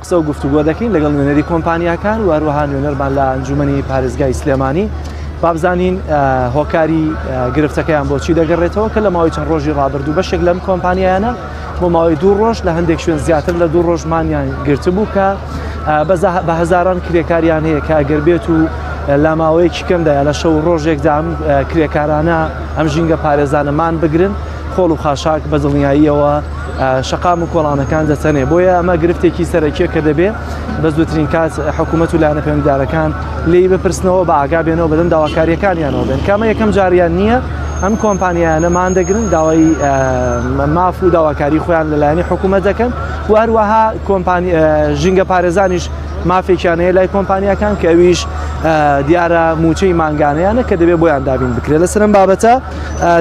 قسە و گفتوگۆ دەکەین لەگەڵ نوێنەری کۆمپانیاکان و هەروەها نوێنەرمان لە ئەنجومەنی پارێزگای سلێمانی بابزانین هۆکاری گرفتەکەیان بۆچی دەگەڕێتەوە کە لە ماوەی چەند ڕۆژی ڕابردوو بەشێک لەم کۆمپانیایانە بۆ ماوەی دوو ڕۆژ لە هەندێک شوێن زیاتر لە دوو ڕۆژ مانیان گرتبوو کە بە هەزاران کرێکاریان هەیە کە ئەگەر بێت و لە ماوەیەکی کەمدا لە شەو ڕۆژێکدا ئەم کرێکارانە ئەم ژینگە پارێزانە مان بگرن خۆڵ و خاشاک بە دڵنیاییەوە شەقام و کۆڵانەکان دەتەنێ بۆیە ئەمە گرفتێکی سەرەکیە کە دەبێ بە زووترین کات حکوومەت و لایەنە پەیوەندیدارەکان لێی بپرسنەوە بە ئاگا بێنەوە بەدەم داواکاریەکانیانەوە بێن کامە یەکەم جاریان نییە ئەم کۆمپانیایانە مان دەگرن داوای ماف و داواکاری خۆیان لەلایەنی حکوومەت دەکەن و هەروەها کۆمپانی ژینگە پارێزانیش مافێکیان هەیە لای کۆمپانیاکان کە ئەویش دیارە موچەی مانگانەیانە کە دەبێت بۆیان دابین بکرێت لەسەر ئەم بابەتە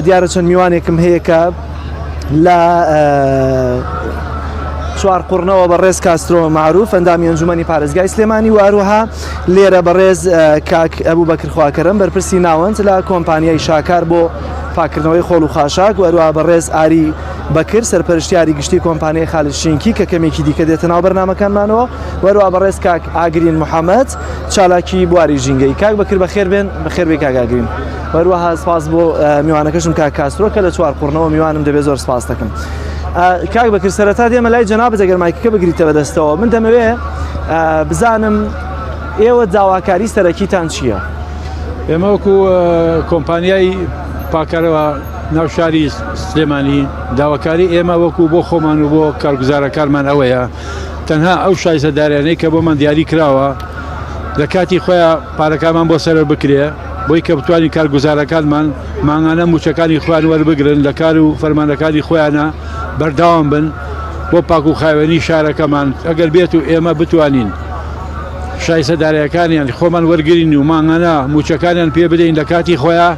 دیارە چەند میوانێکم هەیە کە لە چوارقوڕنەوە بەڕێز کاسترۆ معروف ئەندامی ئەنجومەنی پارێزگای سلێمانی و هەروەها لێرە بەڕێز کاک ئەبوو بەکر خواکەرم بەرپرسی ناوەند لە کۆمپانیای شاکار بۆ پاکردنەوەی خۆڵ و خاشاک و هەروەها بەڕێز ئاری بەکر سەرپەرشتیاری گشتی کۆمپانیای خالد شینکی کە کەمێکی دیکە دێتە ناو بەرنامەکانمانەوە وەروە بەڕێز کاک ئاگرین محەممەد چالاکی بواری ژینگەی کاک بەکر بەخێر بێن بەخێر بێ کاک ئاگرین هەروەها سپاس بۆ میوانەکەشم کاک کاسترۆ کە لە چوار قوڕنەوە میوانم دەبێت زۆر سپاس دەکەم. کاک بەکر سەرەتا دێمە لای جەنابت ئەگەر مایکەکە بگریتە بەدەستەوە من دەمەوێ بزانم ئێوە داواکاری سەرەکیتان چییە؟ ئێمە وەکو کۆمپانیای پاکەرەوە ناو شاری سلێمانی داواکاری ئێمە وەکو بۆ خۆمان و بۆ کارگوزارەکانمان ئەوەیە تەنها ئەو شایستەدارانەی کە بۆمان دیاری کراوە لە کاتی خۆیان پارەکانمان بۆ سەرف بکرێ بۆی کە بتوانین کارگوزارەکانمان مانگانە مووچەکانی خۆیان وەربگرن لە کار و فەرمانەکانی خۆیانە بەردەوام بن بۆ پاک و خاوێنی شارەکەمان ئەگەر بێت و ئێمە بتوانین شایستە دارایەکانیان خۆمان وەرگین و مانگانە مووچەکانیان پێ بدەین لە کاتی خۆیان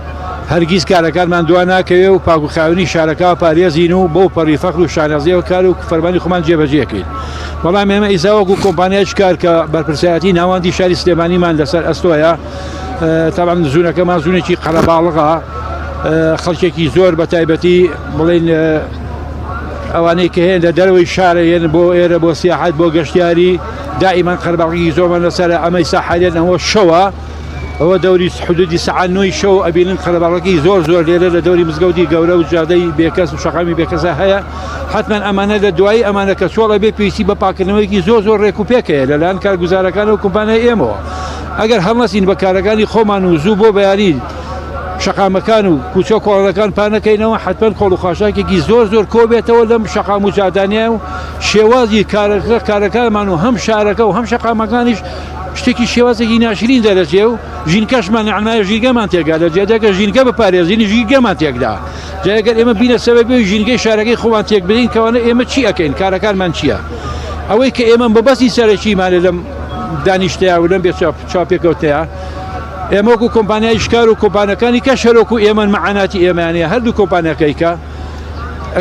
هەرگیز کارەکانمان دوا ناکەوێ و پاک و خاوێنی شارەکە پارێزین و بەو پەڕی فەخر و شانازیەوە کار و فەرمانی خۆمان جێبەجێکەین. بەڵام ئێمە ئیسا وەکو کۆمپانیای شکار کە بەرپرسایەتی ناوەندی شاری سلێمانیمان لەسەر ئەستۆیە تاوان زوونەکەمان زوونێکی قەرەباڵغە خەڵکێکی زۆر بە تایبەتی بڵین ئەوانەی کە هەیە لە دەرەوەی شارە یەن بۆ ئێرە بۆ سیاحەت بۆ گەشتیاری دائیمان قەرباڵغی زۆرمان لەسەر ئەمەی ساحالێن ئەوە شەوە ئەوە دەوری حدودی سەعات نۆی شەو ئەبینن قەرەباڵغی زۆر زۆر لێرە لە دەوری مزگەوتی گەورە و جادەی بێکەس و شەقامی بێکەسە هەیە حتمما ئەمانە لە دوایی ئەمانە کە چۆڵ ئەبێ پێویستی بە پاکردنەوەیەکی زۆر زۆر ڕێک و پێک هەیە لەلایەن کارگوزارەکان و کۆمپانیای ئێمەوە ئەگەر هەڵنەسین بە کارەکانی خۆمان و زوو بۆ بەیانی شەقامەکان و کوچە کۆڵانەکان پانەکەینەوە حتمما خۆڵ و خاشاکێکی زۆر زۆر کۆبێتەوە لەم شەقام و جادانە و شێوازی کارەکە کارەکانمان و هەم شارەکە و هەم شەقامەکانیش شتێکی شێوازێکی ناشرین دەرەچێ و ژینکەشمان یعنی ژینگەمان تێکدا لە جێدەکە ژینگە بپارێزین ژینگەمان تێکدا جا ئەگەر ئێمە بینە سەبەبی ژینگەی شارەکەی خۆمان تێک بدەین کەوانە ئێمە چی ئەکەین کارەکانمان چییە ئەوەی کە ئێمە بەبەستی سەرەکیمانە لەم دانیشتەیە و لەم بێ چاپێکەوتەیە ئێمە وەکو کۆمپانیای شکار و کۆمپانەکانی کە شەرۆک و ئێمە مەعاناتی ئێمانەیە هەردوو کۆمپانیاکەی کە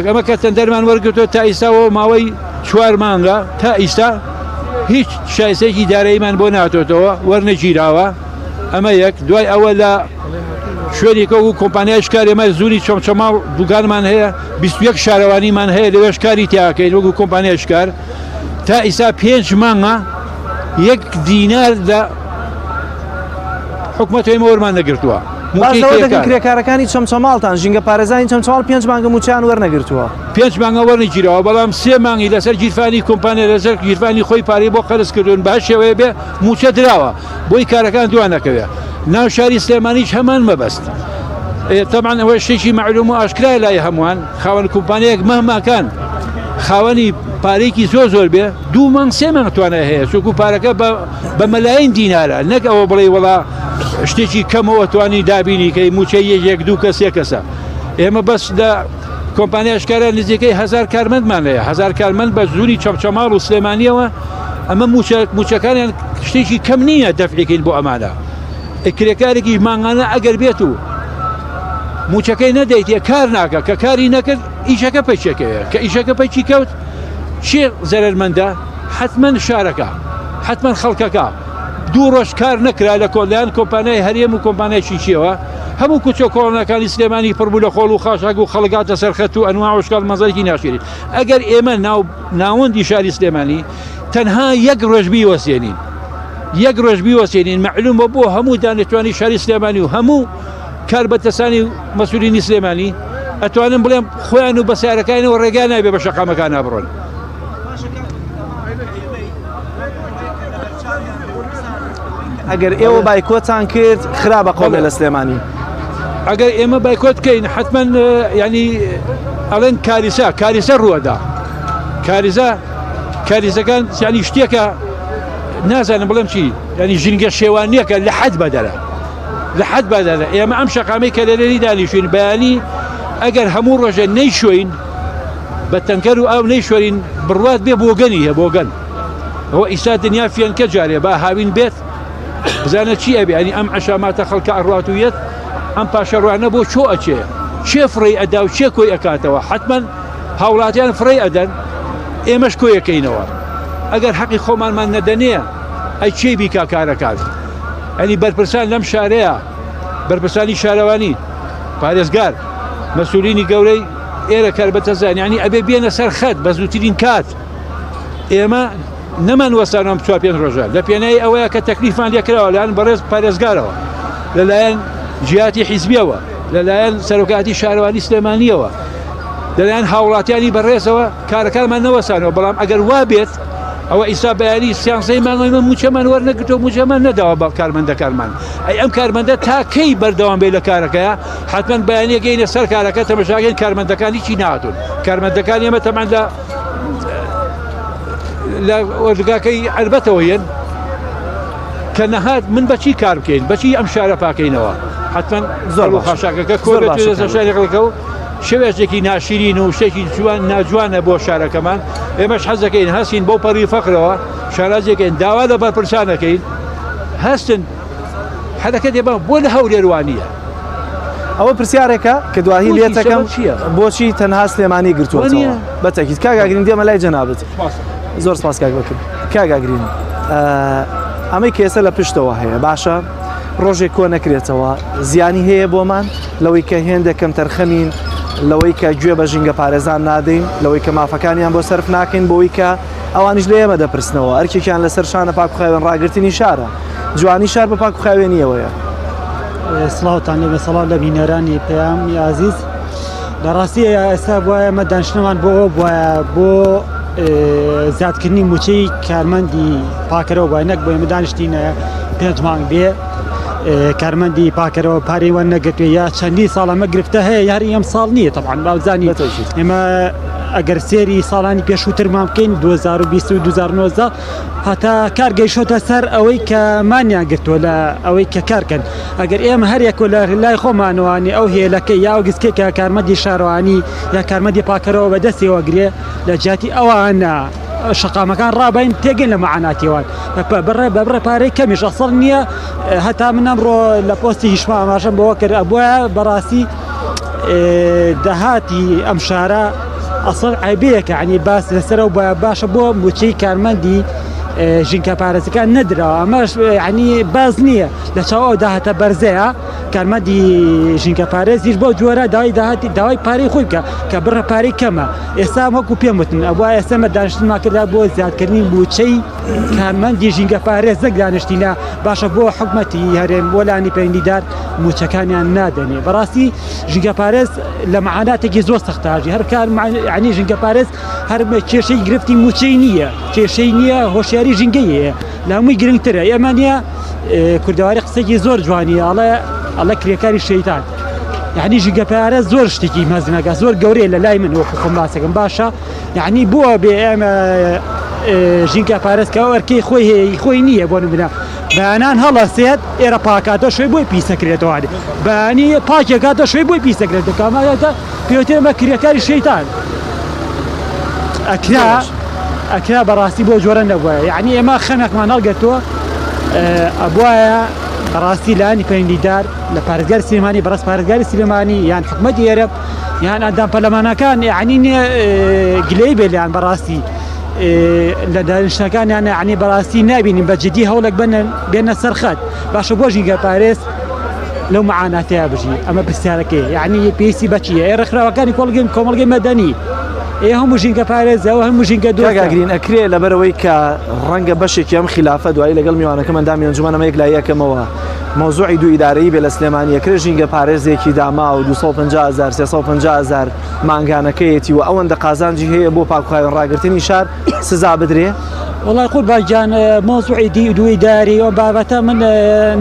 ئەمە کە تەندەرمان وەرگرتووە تا ئیستاوە ماوەی چوار مانگە تا ئیستا هیچ شایستێکی داراییمان بۆ ناتۆتەوە وەرنەگیراوە ئەمە یەک دوای ئەوە لە شوێنێک وەکو کۆمپانیای شکار ئێمە زوونی چۆمچەماڵ دوکانمان هەیە 21 شارەوانیمان هەیە لەوێش کاری تیاکەین وەکو کۆمپانیای شکار تا ئیسا پێنج مانگە یەک دینار لە حکومەت ئێمە وەرمان نەگرتووە. باس لەوە دەکەن کرێکارەکانی چەمچەماڵتان ژینگە پارێزانی چەمچەماڵ پێنج مانگە مووچەیان وەرنەگرتووە. پێنج مانگە وەرنەگیراوە، بەڵام سێ مانگی لەسەر گیرفانی کۆمپانیا لەسەر گیرفانی خۆی پارەی بۆ قەرز کردوون بە هەر شێوەیە بێ مووچە دراوە بۆی کارەکان دوا نەکەوێ. ناو شاری سلێمانیش هەمان مەبەست. تەبعەن ئەوە شتێکی مەعلوم و ئاشکرایە لای هەمووان خاوەن کۆمپانیایەک مەهماکان خاوەنی پارەیەکی زۆر زۆر بێ دوو مانگ سێ مانگ توانای هەیە چونکو پارەکە بە بە مەلاین دینارە نەک ئەوە بڵێ وڵا شتێکی کەمەوە توانی دابینی کەی موچەی یەک دوو کەس سێ کەسە ئێمە بەس لە کۆمپانیاشکارە نزیکەی هزار کارمەندمان هەیە هزار کارمەند بە زوونی چەمچەماڵ و سلێمانیەوە ئەمە موچە موچەکانیان شتێکی کەم نییە دەفعێکین بۆ ئەمانە کرێکارێکی مانگانە ئەگەر بێت و موچەکەی نەدەیتێ کار ناکە کە کاری نەکرد ئیشەکە پەکێکەوێت کە ئیشەکە پەکی کەوت چێ زەرمەندە حتمما شارەکە حتمما خەڵکەکە دوو ڕۆژ کار نەکرا لە کۆلایەن کۆمپانیای هەرێم و کۆمپانیای شیشیەوە هەموو کوچە کۆڵانەکانی سلێمانی پڕ بوو لە خۆڵ و خاشاک و خەڵک هاتە سەر خەت و ئەنواع و شکاڵ مەنزەرێکی ناشیرین ئەگەر ئێمە ناو ناوەندی شاری سلێمانی. تەنها یەک ڕۆژ بیوەسێنین یەک ڕۆژ بیوەسێنین مەعلومە بۆ هەموو دانیشتوانی شاری سلێمانی و هەموو کاربەدەستانی و مەسولینی سلێمانی ئەتوانم بڵێم خۆیان و بەسیارەکانەوە ڕێگا نابێ بە شەقامەکان بڕۆن. ئەگەر ئێوە بایکۆتان کرد خراپە قۆڵێ لە سلێمانی. ئەگەر ئێمە بایکۆت بکەین حتمما ینی ئەڵێن کاریسە کاریسە ڕووەدا کاریزە کاریزەکان ینی شتێکە نازانم بڵێم چی ینی ژینگە شێوانیەکە لە حەد بەدەرە لە حەد بەدەرە ئێمە ئەم شەقامەی کە لەلێری دانیشتین بەیانی ئەگەر هەموو ڕۆژە نەیشۆین بە تەنکەر و ئاو نەیشۆرین بڕوات بێ بۆگەنی هە بۆگەن ئەوە ئیستا دنیا فێنکە جارێ با هاوین بێت بزانە چی ئەبێ ئەنی ئەم عەشاماتە خەڵکە ئەڕوات و یەت ئەم پاشەڕوانە بۆ چۆ ئەچێ چێ فڕێی ئەدا و چێ کۆی ئەکاتەوە حتمما هاوڵاتیان فڕێی ئەدەن ئێمەش کۆیەکەینەوە ئەگەر حەقی خۆمانمان نەدەنێ ئەی چێ بیکا کارەکان ئەنی بەرپرسان لەم شارەیە بەرپرسانی شارەوانی پارێزگار مەسولینی گەورەی ئێرە کاربەتەزان ینی ئەبێ بێنە سەر خەت بە زووترین کات ئێمە نەمان وەستانەوە ئەم چوار پێنج ڕۆژە لە پێناوی ئەوەیە کە تەکلیفمان لێکراوە لەلایەن بەڕێز پارێزگارەوە لەلایەن جیاتی حیزبیەوە لەلایەن سەرۆکاتی شارەوانی سلێمانیەوە لەلایەن هاوڵاتیانی بەڕێزەوە کارەکانمان نەوەسانەوە بەڵام ئەگەر وا بێت ئەوە ئیسا بەیانی سیانزەی مانگەمە موچەمان وەرنەگرتەوە موچەمان نەداوە بە کارمەندەکانمان ئەی ئەم کارمەندە تا کەی بەردەوام بێ لە کارەکەیە حتمما بەیانیەکەینە سەر کارەکە تەمەشاگەین کارمەندەکان هیچی نهاتون کارمەندەکان ئێمە تەمان لە لە ئۆردوگاکەی عەربەتەوە یەن کە نەهات من بەچی کار بکەین بەچی ئەم شارە پاکەینەوە حتمما زۆر زۆر خاشاکەکە کۆ زۆر باشە لەسەر شاری خەڵکە و شێوێژێکی ناشرین و شتێکی جوان ناجوانە بۆ شارەکەمان ئێمەش حەزەکەین هەستین بەو پەڕی فەقرەوە شارازێکین داوا لە بەرپرسانەکەین هەستن حەرەکەت ئێمە بۆ لە هەولێر وانییە؟ ئەوە پرسیارێکە کە دواهی بۆچی؟ لێتەکەم سەبەب چییە؟ بۆچی تەنها سلێمانی گرتووەتەوە وانییە؟ بەتەکید کاک ئاگرین دێمە لای جەنابت سپاس. زۆر سپاس کاک بەکر کاک ئاگرین ئە، ئەمەی کە ئێستا لە پشتەوە هەیە باشە ڕۆژێک کۆ نەکرێتەوە زیانی هەیە بۆمان لەوەی کە هێندە کەم تەرخەمین لەوەی کە گوێ بە ژینگە پارێزان نادەین لەوەی کە مافەکانیان بۆ سەرف ناکەین بۆی کە ئەوانیش لە ئێمە دەپرسنەوە ئەرکێکیان لەسەر شانە پاک و خاوێن ڕاگرتنی شارە جوانی شار بە پاک و خاوێنیەوەیە. سڵاوتان لێبێ سڵاو لە بینەرانی پەیامی ئازیز لە ڕاستی ئێستا بواە ئەمە دانیشتنمان بۆ ئەوە بواە بۆ زیادکردنی موچەی کارمەندی پاکەرەوە بای نەک بۆ ئێمە دانیشتینە پێنج مانگ بێ کارمەندی پاکەرەوە پارەی وەر نەگرتوێ یا چەندی ساڵ ئەمە گرفتە هەیە یاری ئەم ساڵ نییە طبعا باوزانی ئێمە ئەگەر سێری ساڵانی پێشووترمان بکەین 2020 و 2019 هەتا کار گەیشتۆتە سەر ئەوەی کە مانیان گرتووە لە ئەوەی کە کارکەن ئەگەر ئێمە هەر یەک لە لای خۆمانوانی ئەو هێلەکە یا ئەو گسکێک کە کارمەندی شارەوانی یا کارمەندی پاکەرەوە بەدەستیەوە گرێ لە جیاتی ئەوانە شەقامەکان ڕابین تێگەین لە مەعاناتیوان بڕێ بە بڕێ پارەی کەمیش ئەسڵ نییە هەتا من ئەمڕۆ لە پۆستی هیشما ئاماژەم بەوە کرد ئەبووە بەڕاستی داهاتی ئەم شارە ئەسڵ عیبەیەکە عنی باس لەسەر و باشە بۆ موچەی کارمەندی ژینکە پارێزەکان نەدراوە ئەمەش عنی باز نییە لە چاو ئەو داهاتە بەرزەیە کارمەندی ژینکە پارێزیش بۆ جۆرە داوای داهاتی داوای پارەی خۆی بکە کە بڕە پارەی کەمە ئێستا وەکو پێم وتن ئەوە ئێستا مە دانیشتنمان کردا بۆ زیادکردنی موچەی کارمەندی ژینگە پارێز نەک دانیشتینە باشە بۆ حکومەتی هەرێم بۆ لانی پەیوەندیدار موچەکانیان نادەنێ بەڕاستی ژینگە پارێز لە معاناتێکی زۆر سەختاژی هەر کار عنی ژینگە پارێز هەر کێشەی گرفتی موچەی نییە کێشەی نییە هۆشیاری ژینگەی هەیە لە هەمووی گرنگترە ئێمە نییە کوردەواری قسێکی زۆر جوانی ئەڵێ ئەڵێ کرێکاری شەیتان یعنی ژینگە پارە زۆر شتێکی مەزنەکە زۆر گەورەیە لە لای من وەکو خۆم باسەکەم باشە یعنی بۆ بێ ئێمە ژینگە پارێز کە ئەرکەی خۆی هەیە خۆی نییە بۆ نمونە بەیانان هەڵەسێت ئێرە پاکاتە شوێ بۆی پیسەکرێتەوە بەیانی پاکێکاتە شوێ بۆی پیسەکرێتەوە کاماگاتە پێوتێ بە کرێکاری شەیتان ئەکرا ئەکرا بەڕاستی بۆ جۆرە نەبووە یعنی ئێمە خەمێکمان هەڵگرتووە ئەبواە بەڕاستی لانی پەیوەندیدار لە پارێزگاری سلێمانی بەڕێز پارێزگاری سلێمانی یان حکومەتی ئێرە یان ئەندام پەرلەمانەکان یعنی گلەی بێ لێیان بەڕاستی لە دانیشتنەکانیان یعنی بەڕاستی نبینین بە جدی هەوڵێک بنن بێنە سەر خەت باشە بۆ ژینگە پارێز لەو معاناتەیە بژی ئەمە پرسیارەکەی یعنی پێویستی بەچیە ئێ ڕێکخراوەکانی کۆڵگەی کۆمەڵگەی مەدەنی. ئێ هەموو ژینگە پارێزە و هەموو ژینگە کاک دۆستە. ئاگرین ئەکرێ لەبەرئەوەی کە ڕەنگە بەشێکی ئەم خیلافە دوایی لەگەڵ میوانەکەم ئەندامی ئەنجومەن ئەمە یەکلایی ئەکەمەوە مەوزوعی دوو ئیدارەیی بێ لە سلێمانی ئەکرێ ژینگە پارێزێکی داماو 250 هەزار 350 هەزار مانگانەکەیەتی و ئەوەندە قازانجی هەیە بۆ پاکوخاوێن ڕاگرتنی شار سزا بدرێ؟ وەڵای قوربان گیان مەوزوعی دی دوو ئیداری ئەو بابەتە من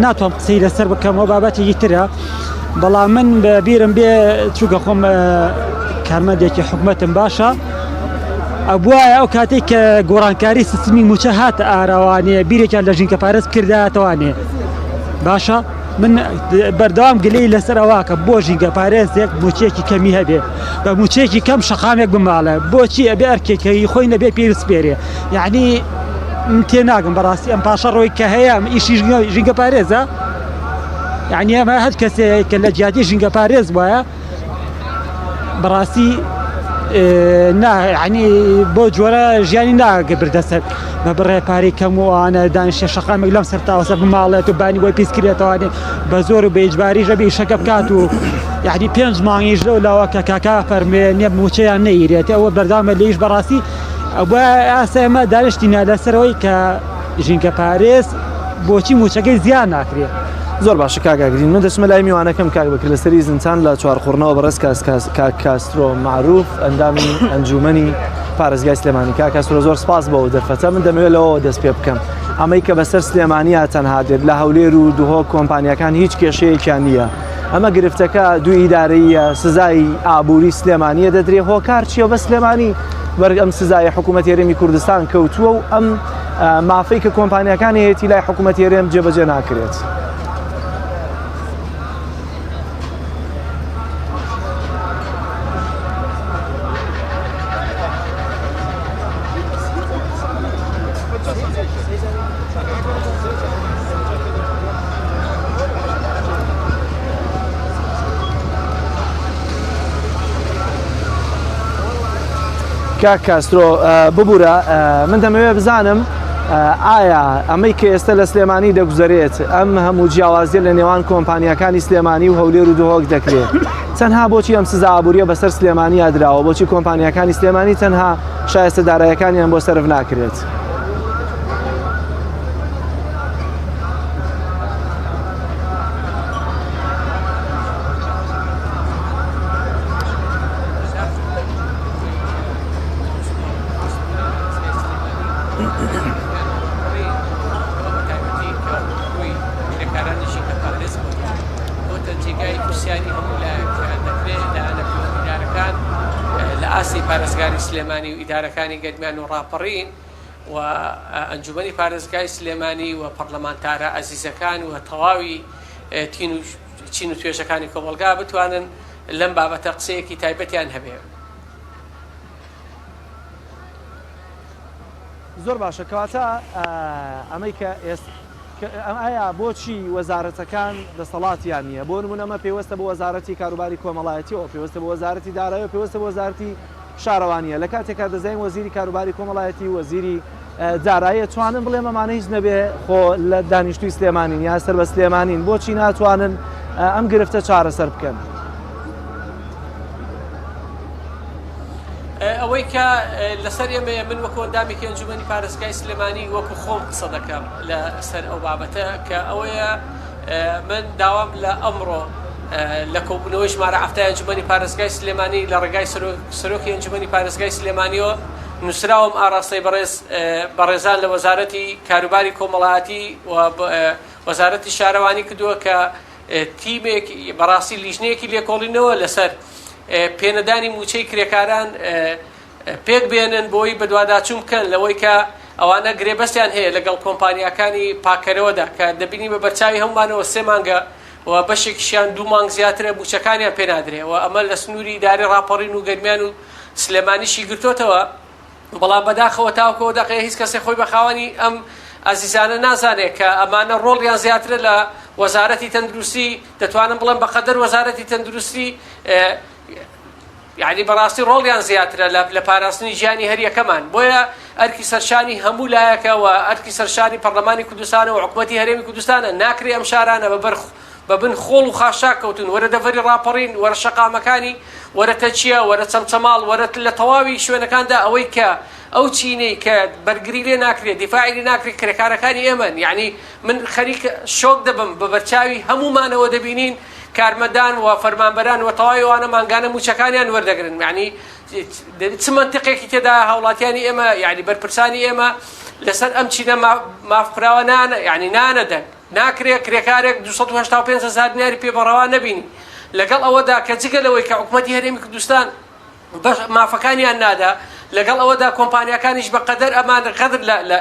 ناتوانم قسەی لەسەر بکەم ئەو بابەتێکی ترە بەڵام من بە بیرم بێ چووکە خۆم کارمەندێکی حکومەتم باشە ئەبواە ئەو کاتێک کە گۆڕانکاری سیستمی موچە هاتە ئاراوانێ بیرێکیان لە ژینکە پارێز کردایەتەوانێ باشە من بەردەوام گلەی لەسەر ئەوواکە بۆ ژینگە پارێزێک موچێکی کەمی هەبێ بە موچێکی کەم شەقامێک بماڵە بۆچی ئەبێ ئەرکێکەی خۆی نەبێ پێی بسپێرێ یعنی من تێناگەم بەڕاستی ئەم پاشە ڕۆی کە هەیە ئیشی ژینگە پارێزە یعنی ئەمە هەر کەسێک کە لە جیاتی ژینگە پارێز وایە بەڕاستی ینی بۆ جۆرە ژیانی ناگە بردەسەر بە بڕێ پارەی کەم و ئەوانە دانیشێ شەقامێک لەم سەر تاوەسە بماڵێت و بانی بۆی پیس کرێتەوانێ بە زۆر و بە ئیجباریش ئەبێ ئیشەکە بکات و یعنی پێنج مانگیش لەو لاوە کە کاکا فەرمێ نیە موچەیان نەیرێت ئەوە بەردامە لێیش بەڕاستی ئەوە ئاسا ئێمە دانیشتینە لەسەرەوەی کە ژینگە پارێز بۆچی موچەکەی زیان ناکرێت. زۆر باشە کاک ئاگرین من دەچمە لای میوانەکەم کاک بەکر لەسەری زنتان لە چوارقوڕنەوە بەڕێز کاک کاسترۆ معروف ئەندامی ئەنجومەنی پارێزگای سلێمانی کاک کاسترۆ زۆر سپاس بۆ دەرفەتە من دەمەوێت لەوەوە دەست پێ بکەم ئەمەی کە بەسەر سلێمانیا تەنها دێت لە هەولێر و دهۆک کۆمپانیاکان هیچ کێشەیەکیان نییە ئەمە گرفتەکە دوو ئیدارەیە سزای ئابووری سلێمانیە دەدرێ هۆکار چییە بە سلێمانی بەرگ ئەم سزای حکوومەت هەرێمی کوردستان کەوتووە و ئەم مافەی کە کۆمپانیاکان هەیەی لای حکوومەت هەرێم جێبەجێ ناکرێت. کاک کاسترۆ ببورە من دەمەوێت بزانم ئایا ئەمەی کە ئێستا لە سلێمانی دەگوزەرێت ئەم هەموو جیاوازیە لە نێوان کۆمپانیاکانی سلێمانی و هەولێر و دهۆک دەکرێت تەنها بۆچی ئەم سزا ئابووریە بەسەر سلێمانیا دراوە بۆچی کۆمپانیاکانی سلێمانی تەنها شایستە دارایەکانیان بۆ سەرف ناکرێت؟ پارێزگاری سلێمانی و ئیدارەکانی گەرمیان و ڕاپەڕین و ئەنجومەنی پارێزگای سلێمانی و پەڕلەمانتارە ئەزیزەکان و تەواوی تین و چین و توێژەکانی کۆمەڵگا بتوانن لەم بابەتە قسەیەکی تایبەتیان هەبێ. زۆر باشە کەواتە ئەمەی کە ئێست ئایا بۆچی وەزارەتەکان دەسەڵاتیان نییە بۆ نمونە ئەمە پەیوەستە بە وەزارەتی کاروباری کۆمەڵایەتیەوە پەیوەستە بە وەزارەتی دارایی پەیوەستە بە وەزارەتی شارەوانییە، لە کاتێکا دەزانین وەزیری کاروباری کۆمەڵایەتی و وەزیری دارایی ئەتوانن بڵێم ئەمانە هیچ نەبێ خۆ لە دانیشتووی سلێمانین یا سەر بە سلێمانین بۆچی ناتوانن ئەم گرفتە چارەسەر بکەن؟ ئەوەی کە لەسەر ئێمەیە من وەکو ئەندامێکی ئەنجومەنی پارێزگای سلێمانی وەکو خۆم قسە دەکەم لەسەر ئەو بابەتە کە ئەوەیە من داوام لە ئەمڕۆ لە کۆبوونەوەی ژمارە حەفتای ئەنجومەنی پارێزگای سلێمانی لە ڕێگای سەرۆکی ئەنجومەنی پارێزگای سلێمانیەوە نووسراوم ئاراستەی بەڕێز بەڕێزان لە وەزارەتی کاروباری کۆمەڵایەتی و وەزارەتی شارەوانی کردووە کە تیمێک بەڕاستی لیژنەیەکی لێکۆڵینەوە لەسەر پێنەدانی موچەی کرێکاران پێک بێنن بۆی بەدواداچوون بکەن لەوەی کە ئەوانە گرێبەستیان هەیە لەگەڵ کۆمپانیاکانی پاککەرەوەدا کە دەبینی بە بەرچاوی هەموومانەوە سێ مانگە و بەشێکیشیان دوو مانگ زیاترە مووچەکانیان پێ نادرێ و ئەمە لە سنووری ئیدارەی ڕاپەڕین و گەرمیان و سلێمانیشی گرتۆتەوە بەڵام بەداخەوە تاوەکو ئەو دەقەیە هیچ کەسێک خۆی بە خاوەنی ئەم ئازیزانە نازانێت کە ئەمانە ڕۆڵیان زیاترە لە وەزارەتی تەندروستی دەتوانم بڵێم بەقەدەر وەزارەتی تەندروستی یەعنی بەڕاستی ڕۆڵیان زیاترە لە لە پاراستنی گیانی هەریەکەمان، بۆیە ئەرکی سەرشانی هەموو لایەکە و ئەرکی سەرشانی پەڕلەمانی کوردستانە و حکومەتی هەرێمی کوردستانە، ناکرێ ئەم شارانە بە بەر بە بن خۆڵ و خاشاک کەوتوون، وەرە دەڤەری ڕاپەڕین، وەرە شەقامەکانی وەرە تەکیە، وەرە چەمچەماڵ، وەرە لە تەواوی شوێنەکاندا ئەوەی کە ئەو چینەی کە بەرگری لێ ناکرێ، دیفاعی لێ ناکرێ کرێکارەکانی ئێمەن. یەعنی من خەریک شۆک دەبم بە بەرچاوی هەموومانەوە دەبینین کارمەندان و فەرمانبەران و تەواوی ئەوانە مانگانە مووچەکانیان وەردەگرن. یەعنی چ مەنتقێکی تێدایە هاوڵاتیانی ئێمە یەعنی بەرپرسانی ئێمە لەسەر ئەم چینە مافخوراوە نانە یەعنی نانە دەنگ. ناکرێ کرێکارێک 285 هەزار دیناری پێ بەڕەوا نەبینی لەگەڵ ئەوەدا کە جگە لەوەی کە حکومەتی هەرێمی کوردستان بەش مافەکانیان نادا لەگەڵ ئەوەدا کۆمپانیاکانیش بە قەدەر ئەمان غەدر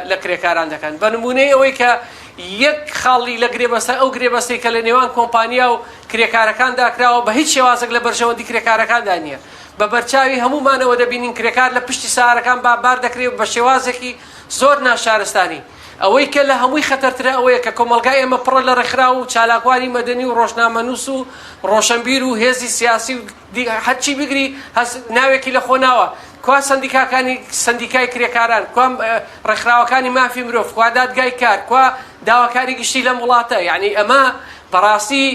لە کرێکاران دەکەن بە نمونەی ئەوەی کە یەک خاڵی لە گرێبەستە ئەو گرێبەستەی کە لە نێوان کۆمپانیا و کرێکارەکاندا کراوە بە هیچ شێوازێک لە بەرژەوەندی کرێکارەکاندا نییە بە بەرچاوی هەموومانەوە دەبینین کرێکار لە پشتی سارەکان با بار دەکرێت بە شێوازێکی زۆر ناشارستانی ئەوەی کە لە هەمووی خەتەرترە ئەوەیە کە کۆمەڵگای ئێمە پڕە لە ڕێکخراو و چالاکوانی مەدەنی و ڕۆژنامەنووس و ڕۆشەنبیر و هێزی سیاسی و هەرچی بگری هەس ناوێکی لە خۆ ناوە. کوا سەندیکاکانی سەندیکای کرێکاران، کوا ڕێکخراوەکانی مافی مرۆڤ، کوا دادگای کار، کوا داواکاری گشتی لەم وڵاتە؟ یەعنی ئەمە بەڕاستی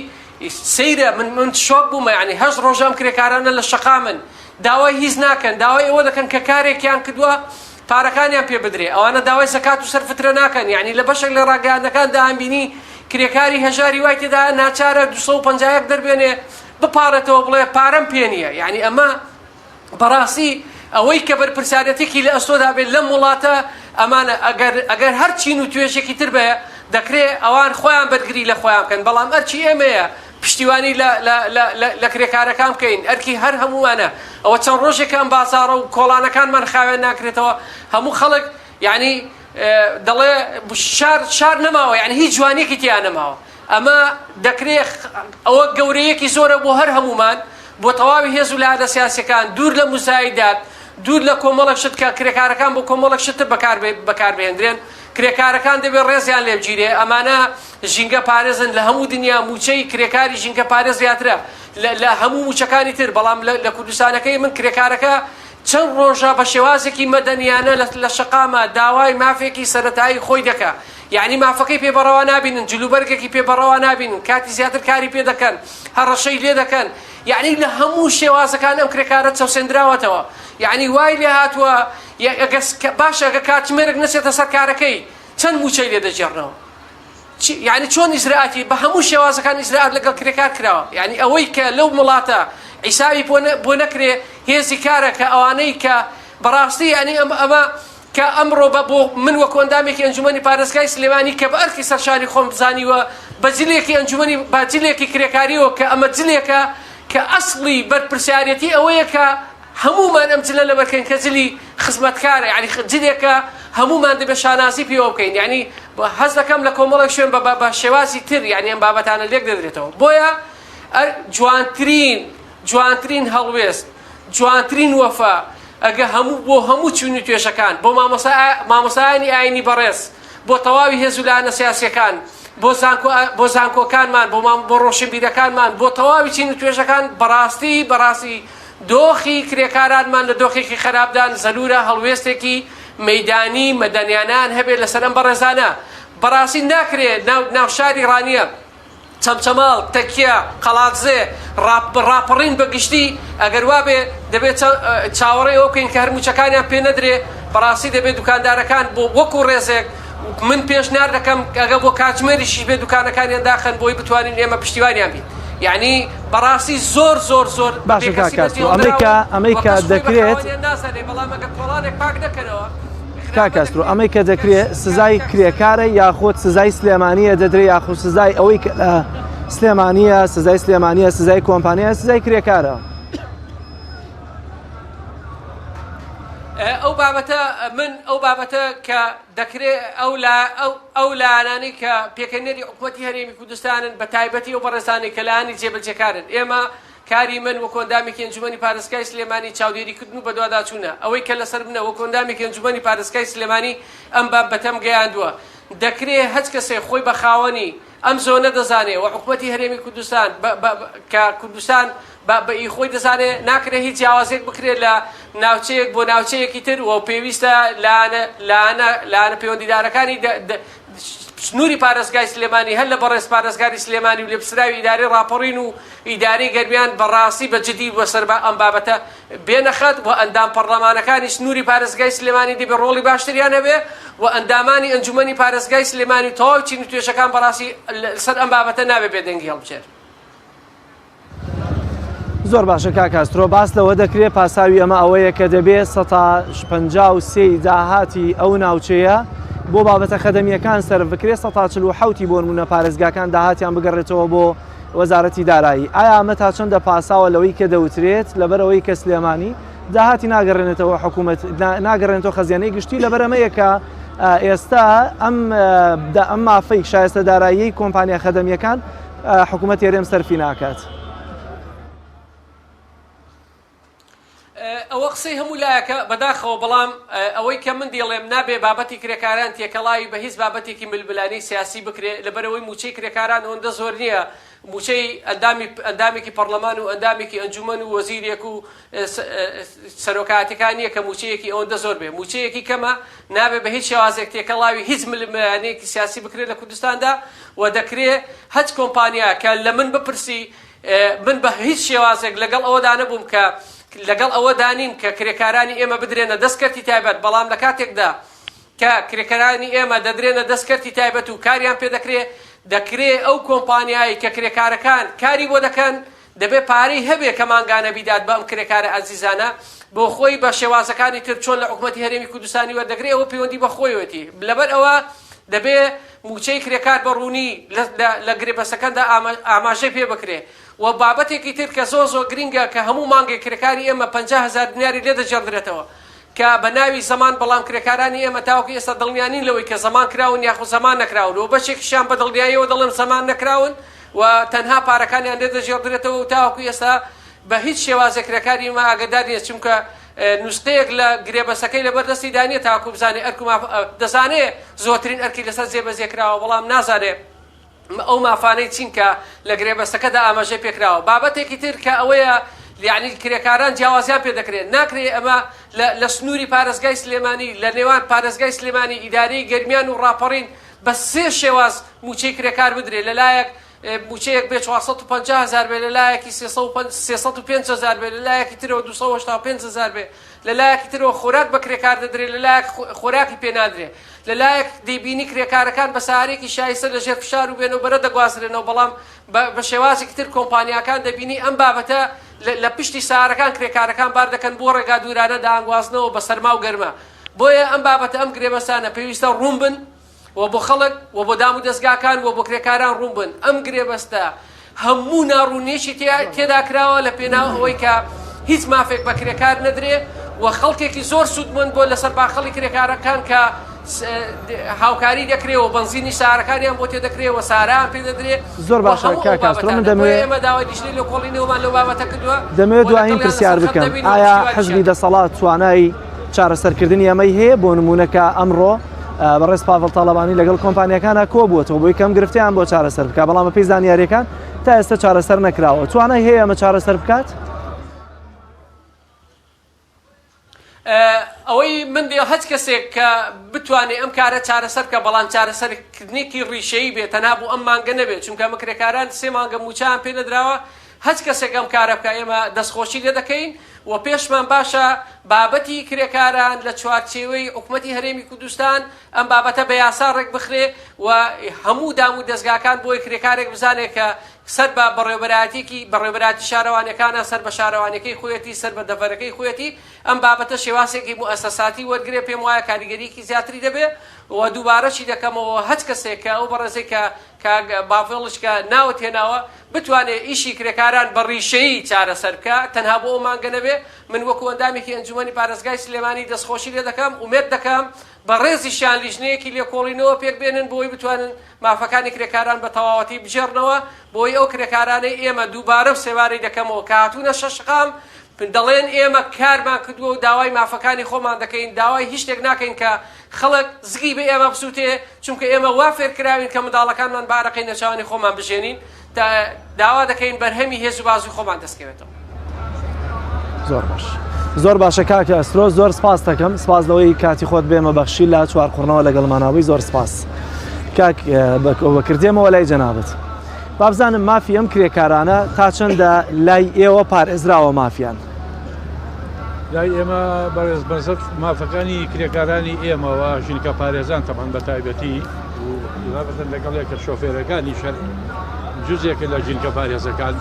سەیرە من من شۆک بوومە یەعنی هەشت ڕۆژە ئەم کرێکارانە لە شەقامن داوای هیچ ناکەن داوای ئەوە دەکەن کە کارێکیان کردووە پارەکانیان پێ بدرێ ئەوانە داوای زەکات و سەرفترە ناکەن یەعنی لە بەشێک لە ڕاگەیاندنەکان دەیانبینی کرێکاری هەژاری وای تێدا ناچارە 251 دەربێنێ بپاڕێتەوە بڵێ پارەم پێ نییە یەعنی ئەمە بەڕاستی ئەوەی کە بەرپرسیارەتێکی لە ئەستۆدا بێت لەم وڵاتە ئەمانە ئەگەر ئەگەر هەر چین و توێژێکی تر بێ دەکرێ ئەوان خۆیان بەرگری لە خۆیان بکەن بەڵام ئەرکی ئێمەیە پشتیوانی لە لە لە لە لە کرێکارەکان بکەین ئەرکی هەر هەمووانە ئەوە چەند ڕۆژێکە ئەم بازاڕە و کۆڵانەکانمان خاوێن ناکرێتەوە هەموو خەڵک یعنی دەڵێ شار شار نەماوە یعنی هیچ جوانیەکی تیا نەماوە ئەمە دەکرێ ئەوە گەورەیەکی زۆرە بۆ هەر هەموومان بۆ تەواوی هێز و لایەنە سیاسیەکان دوور لە موزایدات دوور لە کۆمەڵێک شت کە کرێکارەکان بۆ کۆمەڵێک شتتر بەکاربهێندرێن کرێکارەکان دەبێت ڕێزیان لێ بگیرێ ئەمانە ژینگە پارێزن لە هەموو دنیا موچەی کرێکاری ژینگە پارێز زیاترە لە هەموو موچەکانی تر بەڵام لە کوردستانەکەی من کرێکارەکە چەند ڕۆژە بە شێوازێکی مەدەنیانە لە شەقامە داوای مافێکی سەرەتایی خۆی دەکا یەعنی مافەکەی پێ بەڕەوا نابینن جلوبەرگێکی پێ بەڕەوا نابینن کاتی زیاتر کاری پێ دەکەن هەڕەشەی لێ دەکەن یەعنی لە هەموو شێوازەکان ئەم کرێکارە چەوسێندراوەتەوە یەعنی وای لێ هاتووە باشە ئەگە کاتژمێرێک نەچێتە سەر کارەکەی چەند مووچەی لێ دەگێڕنەوە یعنی چۆن ئیجرائاتی بە هەموو شێوازەکان ئیجرائات لەگەڵ کرێکار کراوە یعنی ئەوەی کە لەو وڵاتە حیسابی بۆ نەکرێ هێزی کارە کە ئەوانەی کە بەڕاستی یعنی ئەم ئەمە کە ئەمڕۆ بە بۆ من وەکو ئەندامێکی ئەنجومەنی پارێزگای سلێمانی کە بە ئەرکی سەرشانی خۆم زانیوە بە جلێکی ئەنجومەنی بە جلێکی کرێکاریەوە کە ئەمە جلێکە کە ئەسڵی بەرپرسیارەتی ئەوەیە کە هەموومان ئەم جلە لەبەرکەین کە جلی خزمەتکارە یعنی جلێکە هەموومان دەبێت شانازی پێوە بکەین یعنی حەز دەکەم لە کۆمەڵێک شوێن بە بە شێوازی تر یعنی ئەم بابەتانە لێک دەدرێتەوە بۆیە جوانترین جوانترین هەڵوێست جوانترین وەفا ئەگە هەموو بۆ هەموو چین و توێژەکان بۆ مامۆستایانی ئاینی بەڕێز بۆ تەواوی هێز و لایەنە سیاسیەکان بۆ زانکۆ بۆ زانکۆکانمان بۆ مام بۆ ڕۆشنبیرەکانمان بۆ تەواوی چین و توێژەکان بەڕاستی بەڕاستی دۆخی کرێکارانمان لە دۆخێکی خراپدان زەلورە هەڵوێستێکی مەیدانی مەدەنیانان هەبێت لەسەر ئەم بەڕێزانە بەڕاستی ناکرێ ناو ناو شاری ڕانیە چەمچەماڵ، تەکیە، قەڵادزێ، ڕاپەڕین بە گشتی، ئەگەر وابێ دەبێ چاوەڕێی ئەوە بکەین کە هەر مووچەکانیان پێ نەدرێ، بەڕاستی دەبێ دوکاندارەکان بۆ وەکو ڕێزێک من پێشنیار دەکەم ئەگە بۆ کاتژمێریشیش بێ دوکانەکانیان داخەن بۆی بتوانین ئێمە پشتیوانیان بین. یەعنی بەڕاستی زۆر زۆر زۆر باشە کاک بێکەسی بەجێ کاسترۆ ئەمەی کە هێڵدراون ئەمەی و کە کەس خۆی بە دەکرێت خاوەنیان نازانێ بەڵام ئەگەر کۆڵانێک پاک نەکەنەوە کاک کاسترۆ ئەمەی کە دەکرێ سزای کرێکارە یاخود سزای سلێمانیە دەدرێ یاخود سزای ئەوەی کە لە سلێمانیە سزای سلێمانیە سزای کۆمپانیا سزای کرێکارە ئەو بابەتە من ئەو بابەتە کە دەکرێ ئەو لا ئەو ئەو لایەنانەی کە پێکەنەری حکوومەتی هەرێمی کوردستانن بە تایبەتی ئەو بەڕێزانەی کە لایەنی جێبەجێکارن ئێمە کاری من وەکو ئەندامێکی ئەنجومەنی پارێزگای سلێمانی چاودێریکردن و بەدواداچوونە، ئەوەی کە لەسەر منە وەکو ئەندامێکی ئەنجومەنی پارێزگای سلێمانی ئەم بابەتەم گەیاندووە، دەکرێ هەچ کەسێک خۆی بە خاوەنی ئەم زۆنە دەزانێ و حکومەتی هەرێمی کوردستان بە بە کە کوردستان بە بە ئی خۆی دەزانێ ناکرێ هیچ جیاوازیەک بکرێت لە ناوچەیەک بۆ ناوچەیەکی تر و پێویستە لایەنە لایەنە لایەنە پەیوەندیدارەکانی دە دە. سنووری پارێزگای سلێمانی هەر لە بەڕێز پارێزگاری سلێمانی و لێپرسراوی ئیدارەی ڕاپەڕین و ئیدارەی گەرمیان بەڕاستی بە جدی بەسەر ئەم بابەتە بێنە خەت و ئەندام پەڕلەمانەکانی سنووری پارێزگای سلێمانی دەبێ ڕۆڵی باشتریان هەبێ و ئەندامانی ئەنجومەنی پارێزگای سلێمانی و تەواوی چین و توێژەکان بەڕاستی لەسەر ئەم بابەتە نابێ بێدەنگی هەڵبژێرن. زۆر باشە کاک ئاسترۆ باس لەوە دەکرێت پاساوی ئەمە ئەوەیە کە دەبێت 53% داهاتی ئەو ناوچەیە بۆ بابەتە خەدەمیەکان سەرف بکرێت 47% بۆ نمونە پارێزگاکان داهاتیان بگەڕێتەوە بۆ وەزارەتی دارایی ئایا ئەمە تا چەندە پاساوە لەوەی کە دەوترێت لەبەرەوەی کە سلێمانی داهاتی ناگەڕێنێتەوە حکوومەت ناگەڕێنێتەوە خەزیانەی گشتی لەبەر ئەمەیە کە ئێستا ئەم ئەم مافەی شایستە دارایی کۆمپانیا خەدەمیەکان حکوومەتی هەرێم سەرفی ناکات. ئەوە قسەی هەموو لایەکە بەداخەوە، بەڵام ئەوەی کە من دیڵێم نابێ بابەتی کرێکاران تێکەڵاوی بە هیچ بابەتێکی ململانێی سیاسی بکرێ، لەبەرئەوەی مووچەی کرێکاران ئەوەندە زۆر نییە، مووچەی ئەندامی ئەندامێکی پەڕلەمان و ئەندامێکی ئەنجومەن و وەزیرێک و سەرۆکایەتەکان نییە کە مووچەیەکی ئەوەندە زۆر بێ، مووچەیەکی کەمە، نابێ بە هیچ شێوازێک تێکەڵاوی هیچ ململانێیەکی سیاسی بکرێت لە کوردستاندا و دەکرێ هەچ کۆمپانیا کە لە من بپرسی من بە هیچ شێوازێک لەگەڵ ئەوەدا نەبووم کە لەگەڵ ئەوەدا نیم کە کرێکارانی ئێمە بدرێنە دەست کەرتی تایبەت، بەڵام لە کاتێکدا کە کرێکارانی ئێمە دەدرێنە دەست کەرتی تایبەت و کاریان پێ دەکرێ، دەکرێ ئەو کۆمپانیایەی کە کرێکارەکان کاری بۆ دەکەن دەبێ پارەی هەبێ کە مانگانە بیدات بە ئەم کرێکارە ئازیزانە بۆ خۆی بە شێوازەکانی تر چۆن لە حکومەتی هەرێمی کوردستانی وەردەگرێ ئەوە پەیوەندی بە خۆیەتی لەبەر ئەوە دەبێ مووچەی کرێکار بە ڕوونی لە گرێبەستەکاندا ئاماژەی پێ بکرێ و بابەتێکی تر کە زۆر زۆر گرینگە کە هەموو مانگێک کرێکاری ئێمە 50 هەزار دیناری لێ دەگێڕدرێتەوە کە بە ناوی زەمان بەڵام کرێکارانی ئێمە تاوەکو ئێستا دڵنیا نین لەوەی کە زەمان کراون یاخود زەمان نەکراون و بەشێکیشیان بە دڵنیاییەوە دەڵێم زەمان نەکراون و تەنها پارەکانیان لێ دەگێڕدرێتەوە و تاوەکو ئێستا بە هیچ شێوازێک کرێکاری ئێمە ئاگادار نییە چونکە نوسقەیەک لە گرێبەستەکەی لەبەر دەستیدا نییە تاکو بزانێ ئەرک و ماف دەزانێ زۆرترین ئەرکی لەسەر جێبەجێ کراوە بەڵام نازانێ ئەو مافانەی چین کە لە گرێبەستەکەدا ئاماژەی پێکراوە. بابەتێکی تر کە ئەوەیە یەعنی کرێکاران جیاوازیان پێ دەکرێت ناکرێ ئەمە لە سنووری پارێزگای سلێمانی لە نێوان پارێزگای سلێمانی ئیدارەی گەرمیان و ڕاپەڕین بە سێ شێواز مووچەی کرێکار بدرێ لەلایەک مووچەیەک بێ 450 هەزار بێ لە لایەکی 305 هەزار بێ لە لایەکی ترەوە 285 هەزار بێ لە لایەکی ترەوە خۆراک بە کرێکار دەدرێ لە لایەک خۆراکی پێ نادرێ لە لایەک دەیبینی کرێکارەکان بە سارێکی شایستە لە ژێر فشار و بێنەوە بەرە دەگوازرێنەوە بەڵام بە شێوازێکی تر کۆمپانیاکان دەبینی ئەم بابەتە لە پشتی سارەکان کرێکارەکان بار دەکەن بۆ ڕێگا دوورانە دەیانگوازنەوە بە سەرما و گەرما بۆیە ئەم بابەتە ئەم گرێبەستانە پێویستە ڕوون بن و بۆ خەڵک و بۆ دام و دەزگاکان و بۆ کرێکاران ڕوون بن ئەم گرێبەستە هەموو ناڕوونیەکی تێدا کراوە لە پێناو ئەوەی کە هیچ مافێک بە کرێکار نەدرێ و خەڵکێکی زۆر سوودمەند بۆ لەسەر باخەڵی کرێکارەکان کە هاوکاری دەکرێ و بەنزینی سارەکانیان بۆ تێ دەکرێ و ساران پێ دەدرێ زۆر باشە کاک کاسترۆ من دەمەوێ ئێمە داوای لیژنەی لێکۆڵینەوەمان لەو بابەتە کردووە دەمەوێت دوایین پرسیار بکەم ئایا حزبی دەسەڵات توانای چارەسەرکردنی ئەمەی هەیە بۆ نمونە کە ئەمڕۆ بەڕێز پاڤڵ تاڵەبانی لەگەڵ کۆمپانیەکانە کۆبووەتەوە بۆی کەم گرفتیان بۆ چارەسەر بکە بەڵام بەپێی زانیاریەکان تا ئێستا چارەسەر نەکراوە توانای هەیە ئەمە چارەسەر بکات؟ ئەوەی من دێ هەچ کەسێک کە بتوانێت ئەم کارە چارەسەر بکە بەڵام چارەسەرکردنێکی ڕیشەیی بێت تەنها بۆ ئەم مانگە نەبێت چونکە ئەمە کرێکاران سێ مانگە مووچەیان پێ نەدراوە هەچ کەسێک ئەم کارە بکا ئێمە دەستخۆشی لێ دەکەین و پێشمان باشە بابەتی کرێکاران لە چوارچێوەی حکومەتی هەرێمی کوردستان ئەم بابەتە بە یاسا ڕێکبخرێ و هەموو دام و دەزگاکان بۆی کرێکارێک بزانێت کە سەر بە بەڕێوەبەرایەتیەکی بەڕێوەبەرایەتی شارەوانیەکانە سەر بە شارەوانیەکەی خۆیەتی سەر بە دەڤەرەکەی خۆیەتی ئەم بابەتە شێوازێکی موئەسەساتی وەرگرێ پێم وایە کاریگەریەکی زیاتری دەبێ و دووبارەشی دەکەمەوە هەچ کەسێک کە ئەو بەڕێزەی کە کاک بافڵش کە ناوت هێناوە بتوانێ ئیشی کرێکاران بە ڕیشەیی چارەسەر بکا تەنها بۆ ئەو مانگە نەبێ من وەکو ئەندامێکی ئەنجومەنی پارێزگای سلێمانی دەستخۆشی لێ دەکەم ئومێد دەکەم بەڕێزیشیان لیژنەیەکی لێکۆڵینەوە پێک بێنن بۆی بتوانن مافەکانی کرێکاران بە تەواوەتی بگێڕنەوە بۆی ئەو کرێکارانەی ئێمە دووبارە و سێبارەی دەکەمەوە کە هاتوونە شەشقام دەڵێن ئێمە کارمان کردووە و داوای مافەکانی خۆمان دەکەین، داوای هیچ شتێک ناکەین کە خەڵک زگی بە ئێمە بسووتێ، چونکە ئێمە وا فێرکراوین کە منداڵەکانمان بە ئارەقەی نێوچاوانی خۆمان بژێنین، داوا دەکەین بەرهەمی هێز و بازووی خۆمان دەستکەوێتەوە. زۆر باش. زۆر باشە کاکە ئەسترۆ زۆر سپاس دەکەم سپاس لەوەی کاتی خۆت بێمە بەخشی لە چوارقوڕنەوە لەگەڵماناوی زۆر سپاس. کاک بەکردێمەوە لای جەنابەت بابزانم مافی ئەم کرێکارانە تا چەندە لای ئێوە پارێزراوە مافیان؟ لای ئێمە بەڕێز بەسەر مافەکانی کرێکارانی ئێمەوە ژینکە پارێزان تەبان بە تایبەتی و لەگەڵ یەکە شۆفێرەکانی شەر جزێکە لە ژینکە پارێزەکان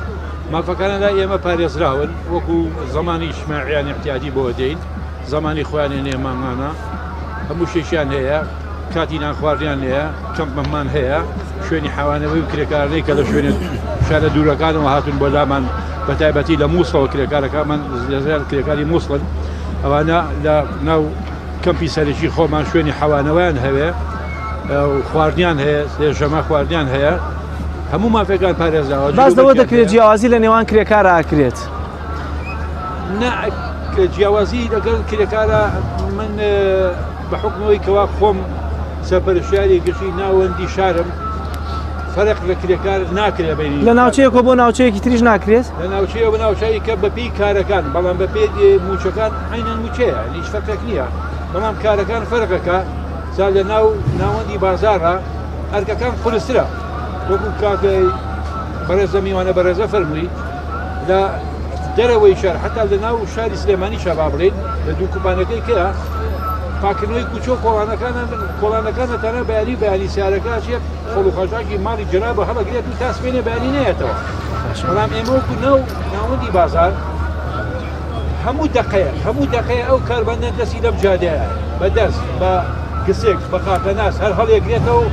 مافەکانە لای ئێمە پارێزراون وەکو زمانی ئیجتماعیان احتیادی بۆ دێین زمانی خۆیان نێمانانە هەموو شتێکیان هەیە کاتی نان خواردنیان هەیە، کەمپمان هەیە، شوێنی حەوانەوەی و کرێکارانەی کە لە شوێنە شارە دوورەکانەوە هاتوون بۆ لامان بە تایبەتی لە مووسڵەوە کرێکارەکانمان زیاتر کرێکاری مووسڵن ئەوانە لە ناو کەمپی سەرەکی خۆمان شوێنی حەوانەوەیان هەوێ و خواردنیان هەیە سێ ژەمە خواردنیان هەیە هەموو مافەکان پارێزراوە باس لەوە دەکرێت جیاوازی لە نێوان کرێکارا ئەکرێت نا جیاوازی لەگەڵ کرێکارە من بە حوکمەوەی کەوا خۆم سەرپەرشتیاری گشتی ناوەندی شارم فەرق لە کرێکار ناکرێ بینی لە ناوچەیەکەوە بۆ ناوچەیەکی تریش ناکرێت لە ناوچەیە بە ناوچەیە کە بەپێی کارەکان بەڵام بەپێی موچەکان عینەن موچەیە هیچ فەرقێک نییە بەڵام کارەکان فەرقەکە جا لە ناو ناوەندی بازارە ئەرکەکان قورسترە وەکو کاکەی بەڕێزە میوانە بەڕێزە فەرمووی لە دەرەوەی شار حتا لە ناو شاری سلێمانی شا با بڵێین لە دوو کوپانەکەی کە پاکردنەوەی کوچە و کۆڵانەکانە کۆڵانەکانە تەنە بەیانی بەیانی سیارەکە چێت خۆڵ و خاشاکی ماڵی جەنابە هەڵەگرێت و تا سبەینێ بەیانی نایەتەوە بەڵام ئێمە وەکو ناو ناوەندی بازار هەموو دقەیە هەموو دقەیە ئەو کاربەندە دەستی لەم جادەیە بە دەست بە گسک بە قاپەناس هەر هەڵێگرێتەوە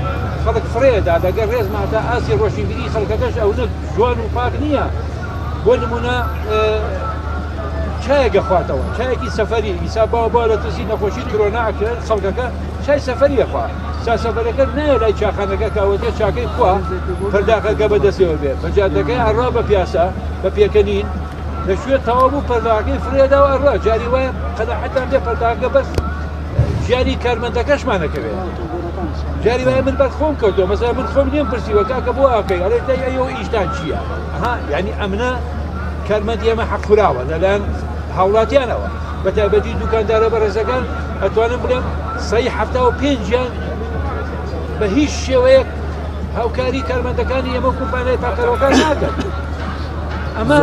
خەڵک فڕێدا لەگەر ڕێزما تا ئاستی ڕۆشنبیری خەڵکەکەش ئەو نە جوان و پاک نییە بۆ نمونە چایەک ئەخواتەوە چایەکی سەفەری ئیسا باوە با لە ترسی نەخۆشی کرۆنا ئەکرێت خەڵکەکە چای سەفەری ئەخوا چا سەفەرەکە نایە لای چاخانەکە کاوەتە چاکەی خوا پەرداخەکە بەدەستەوە بێ بە جادەکەی ئەڕا بە پیاسە بە پێکەنین لە شوێ تەواو بوو پەرداخەکەی فرێدا و ئەڕا جاری وایە قەناعەتان بێ پەرداخەکە بەس ژیانی کارمەندەکەشمانەکەوێت جاری وایە من بەر خۆم کەوتەوە مەسەلەن من خۆم لێم پرسیوە کاکە بۆ ئاکەی ئەڵێ دەی ئەیەوە ئیشتان چییە ها یعنی ئەمنە کارمەندی ئێمە حەق خوراوە لەلایەن هاوڵاتیانەوە بە تایبەتی دوکاندارە بەڕێزەکان ئەتوانم بڵێم سەی حەفتا و پێنجیان بە هیچ شێوەیەک هاوکاری کارمەندەکانی ئێمە کۆمپانیای پاکەرەوەکان ناکەن ئەمە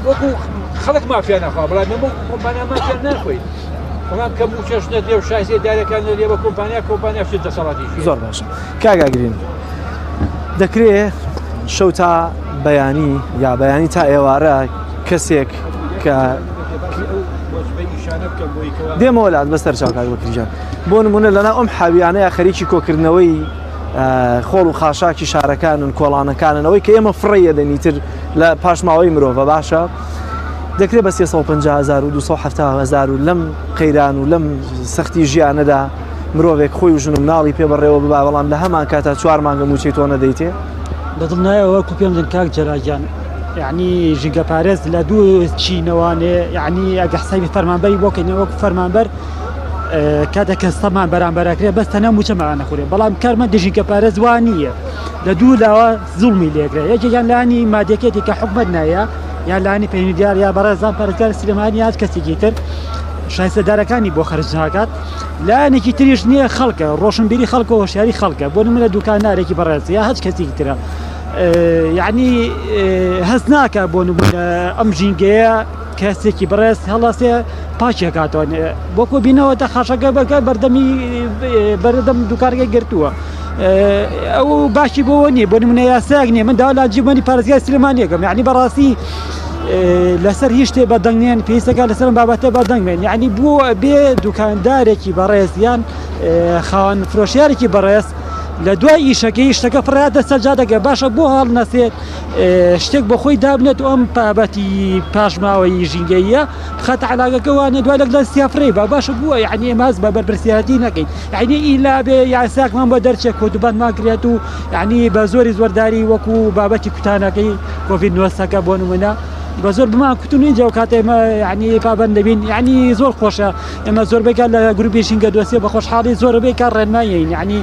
وەکو خەڵک مافیان ناخوا بەڵام ئێمە وەکو کۆمپانیا مافیان ناخۆین بەڵام کە مووچەش نەدرێ و شایستەی دارەکان نەدرێ بە کۆمپانیا کۆمپانیا چ دەسەڵاتی زۆر باشە کاک ئاگرین دەکرێ شەو تا بەیانی یا بەیانی تا ئێوارە کەسێک کە دێمەوە لات بەسەر چاو کاک بەکریجان بۆ نمونە لەناو ئەم حاویانەیە خەریکی کۆکردنەوەی خۆڵ و خاشاکی شارەکانن کۆڵانەکانن ئەوەی کە ئێمە فڕێیە دەنیتر لە پاشماوەی مرۆڤە باشە دەکرێت بە 350 هزار و 270 هزار و لەم قەیران و لەم سەختی ژیانەدا مرۆڤێک خۆی و ژن و مناڵی پێ بەڕێوە ببا بەڵام لە هەمان کاتا چوار مانگە مووچەی تۆ نەدەیتێ؟ بە دڵنیایەوە وەکو پێم دەن کاک جەلال گیان یعنی ژینگەپارێز لە دوو چینەوانێ یعنی ئەگە حسابی فەرمانبەری بۆ کەین وەکو فەرمانبەر کاتێک کە ستەمان بەرامبەرەکرێ بەس تەنها مووچەمان نەخورێ بەڵام کارمەندی ژینگەپارێز وا نییە لە دوو لاوە زوڵمی لێکرێ یەکێکیان لانی مادەکێتی کە حکومەت نایە یا لانی پەیوەندیدار یا بەڕێزان پارێزگار سلێمانی یا کەسێکی تر شایستەدارەکانی بۆ خەرج ناکات لایەنێکی تریش نییە خەڵکە ڕۆشنبیری خەڵکە هۆشیاری خەڵکە بۆ نمونە دوکاندارێکی بەڕێز یا هەچ کەسێکی ترە یعنی هەست ناکە بۆ نمونە ئەم ژینگەیە کەسێکی بەڕێز هەڵەسێ پاکێکاتەوە بۆ کۆبینەوە تا خاشەکە بەکە بەردەمی بەردەم دوکارەکەی گرتووە ئەو باشی بۆەوە نییە بۆ نمونە یاسایەک نییە من داوا لە ئەنجومەنی پارێزگای سلێمانیەکەم یعنی بەڕاستی لەسەر هیچ شتێ بەدەنگ نێن پێویستەکە لەسەر بابەتە بەدەنگ بێن یعنی بۆ بێ دوکاندارێکی بەڕێز یان خاوەن فرۆشیارێکی بەڕێز لە دوای ئیشەکەی شتەکە فڕاتە سەر جادەکە باشە بۆ هەڵنەسێت شتێک بۆ خۆی دابنێت و ئەم بابەتی پاشماوەی ژینگەیە بخاتە علاگەکە وانە دوای لەگەڵ سیافرەی با باشە بووە یعنی ئێمە هەست بە بەرپرسیارەتی نەکەین یعنی ئیلا بێ یاساکمان بۆ دەرچێت کۆتوبەندمان کرێت و یعنی بە زۆری زۆرداری وەکو بابەتی کوتانەکەی کۆڤید نۆسەکە بۆ نمونە بە زۆر بمان کوتون اینجا و کاتێ ئێمە یعنی پابند دەبین یعنی زۆر خۆشە ئێمە زۆربەی کات لە گروپی ژینگە دۆستیە بە خۆشحاڵی زۆربەی کات ڕێنمایین یعنی